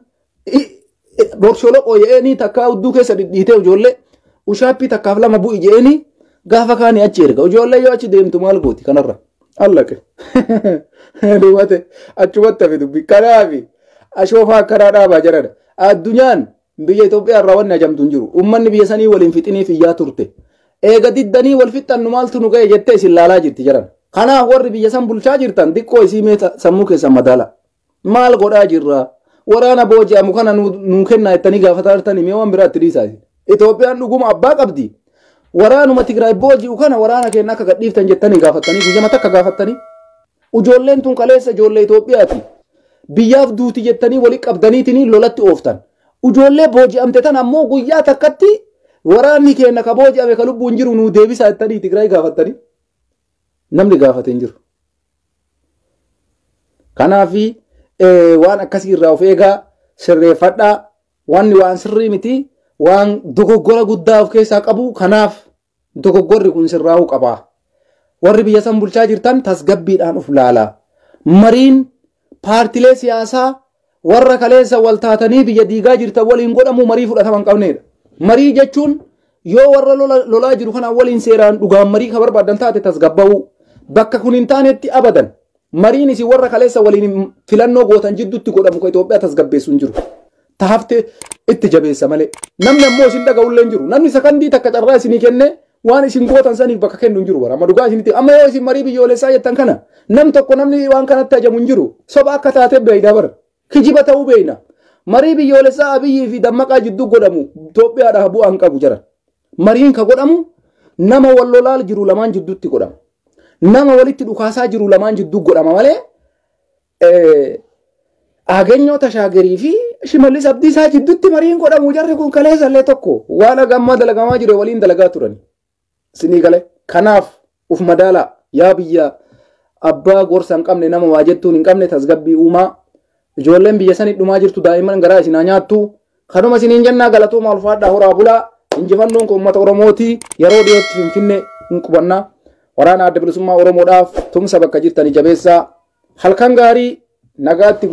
borsholoqoo jedheenii takkaa hudduu keessa dhidhiitee ijoollee ushaappii takkaaf lama bu'i jedheenii gaafa kaanii achi erga. Ijoollee yoo achi deemtu maal gooti kanarra? Allaqe. Dhumate achumatti hafe dubbi. Kanaafi ashoofaa akkanaa dhaabaa jiran. Addunyaan biyya Itoophiyaa irraa wanni ajamtu hin jiru. Uummanni biyya sanii waliin fixiniif iyyaa turte. Eega diddanii wal fixannu maaltu nu ga'e jettee isin laalaa jirti jiran. Kanaaf warri biyya san bulchaa jirtan xiqqoo isii mee sammuu keessan madaala. Maal godhaa jirra? Waraana booji'amu kana nuu kennaa jettanii gaafataa jirtanii mee waan biraatti dhiisaa. Itoophiyaan dhuguma abbaa qabdi. Waraanuma Tigraay booji'u kana waraana keenya akka gadhiiftan jettanii gaafattanii guyyama takka gaafattanii. Ijoolleen tun kaleessa ijoollee Itoophiyaati. Biyyaaf duuti jettanii walii qabdaniitiin lolatti ooftan. Ijoollee booji'amte tan ammoo guyyaa takkatti waraanni keenya ka booji'ame ka lubbuun jiru nuu deebisaa jettanii Tigraay gaafattanii. Namni gaafate hin jiru. Kanaafi waan akkasii irraa of eegaa sirreeffadhaa wanni waan sirrii miti. Waan dogoggora guddaa of keessaa qabu kanaaf dogoggorri kun sirraa'uu qaba. Warri biyya san bulchaa jirtan tasgabbiidhaan of laalaa. Mariin paartilee siyaasaa warra kaleessa wal taatanii biyya diigaa jirtan waliin godhamu marii fudhatama hin qabnedha. Marii jechuun yoo warra lolaa jiru kanaan waliin seeraan dhugaan marii ka barbaadan taate tasgabba'uu. Bakka kun hin taanetti abadan. Mariin isin warra kaleessa waliin filannoo gootan jidduutti godhamu ka Itoophiyaa tasgabbeessu hin jiru. Tahaftee itti jabeessa malee. Namni ammoo isin dhaga'ullee hin jiru. Namni sakandii takka carraa isinii kenne waan isin gootan saniif bakka kennu hin jiru. Amma dhugaa isinitti amma yoo isin marii biyyoolessaa jettan kana nam tokko namni waan kanatti ajamu hin jiru. Soba akka taate beeyna bara. Kijiba ta'uu beeyna. Marii biyyoolessaa Abiyyii fi Dammaqaa jidduu godhamu Itoophiyaadhaaf bu'aa hin qabu jira. Mariin ka godhamu nama wal lolaa jiru lamaan jidduutti godhama. Nama walitti dhukaasaa jiru lamaan jidduu godhama malee Aganyoo Tashaagerii fi Shimallis Abdiisaa jidduutti mariin godhamu jarri kun kaleessa illee tokko waan hagammaa dalagamaa jiru waliin dalagaa turani. Sinii galee kanaaf uf madaalaa yaa biyya Abbaa gorsa hin qabne, nama waa jettuun hin qabne, tasgabbii uumaa. Ijoolleen biyya sanii dhumaa jirtu, daa'imman garaa isin haa nyaattu. Kanuma isiniin jennaa, galatooma, ulfaadhaa, horaa bulaa. Injifannoon kun uummata Oromooti. Yeroo dhiyootti Finfinnee hin qubannaa. Waraana Adda Bilisummaa Oromoodhaaf tumsa bakka jirtanii jabeessaa. Halkan gaarii, nagaatti.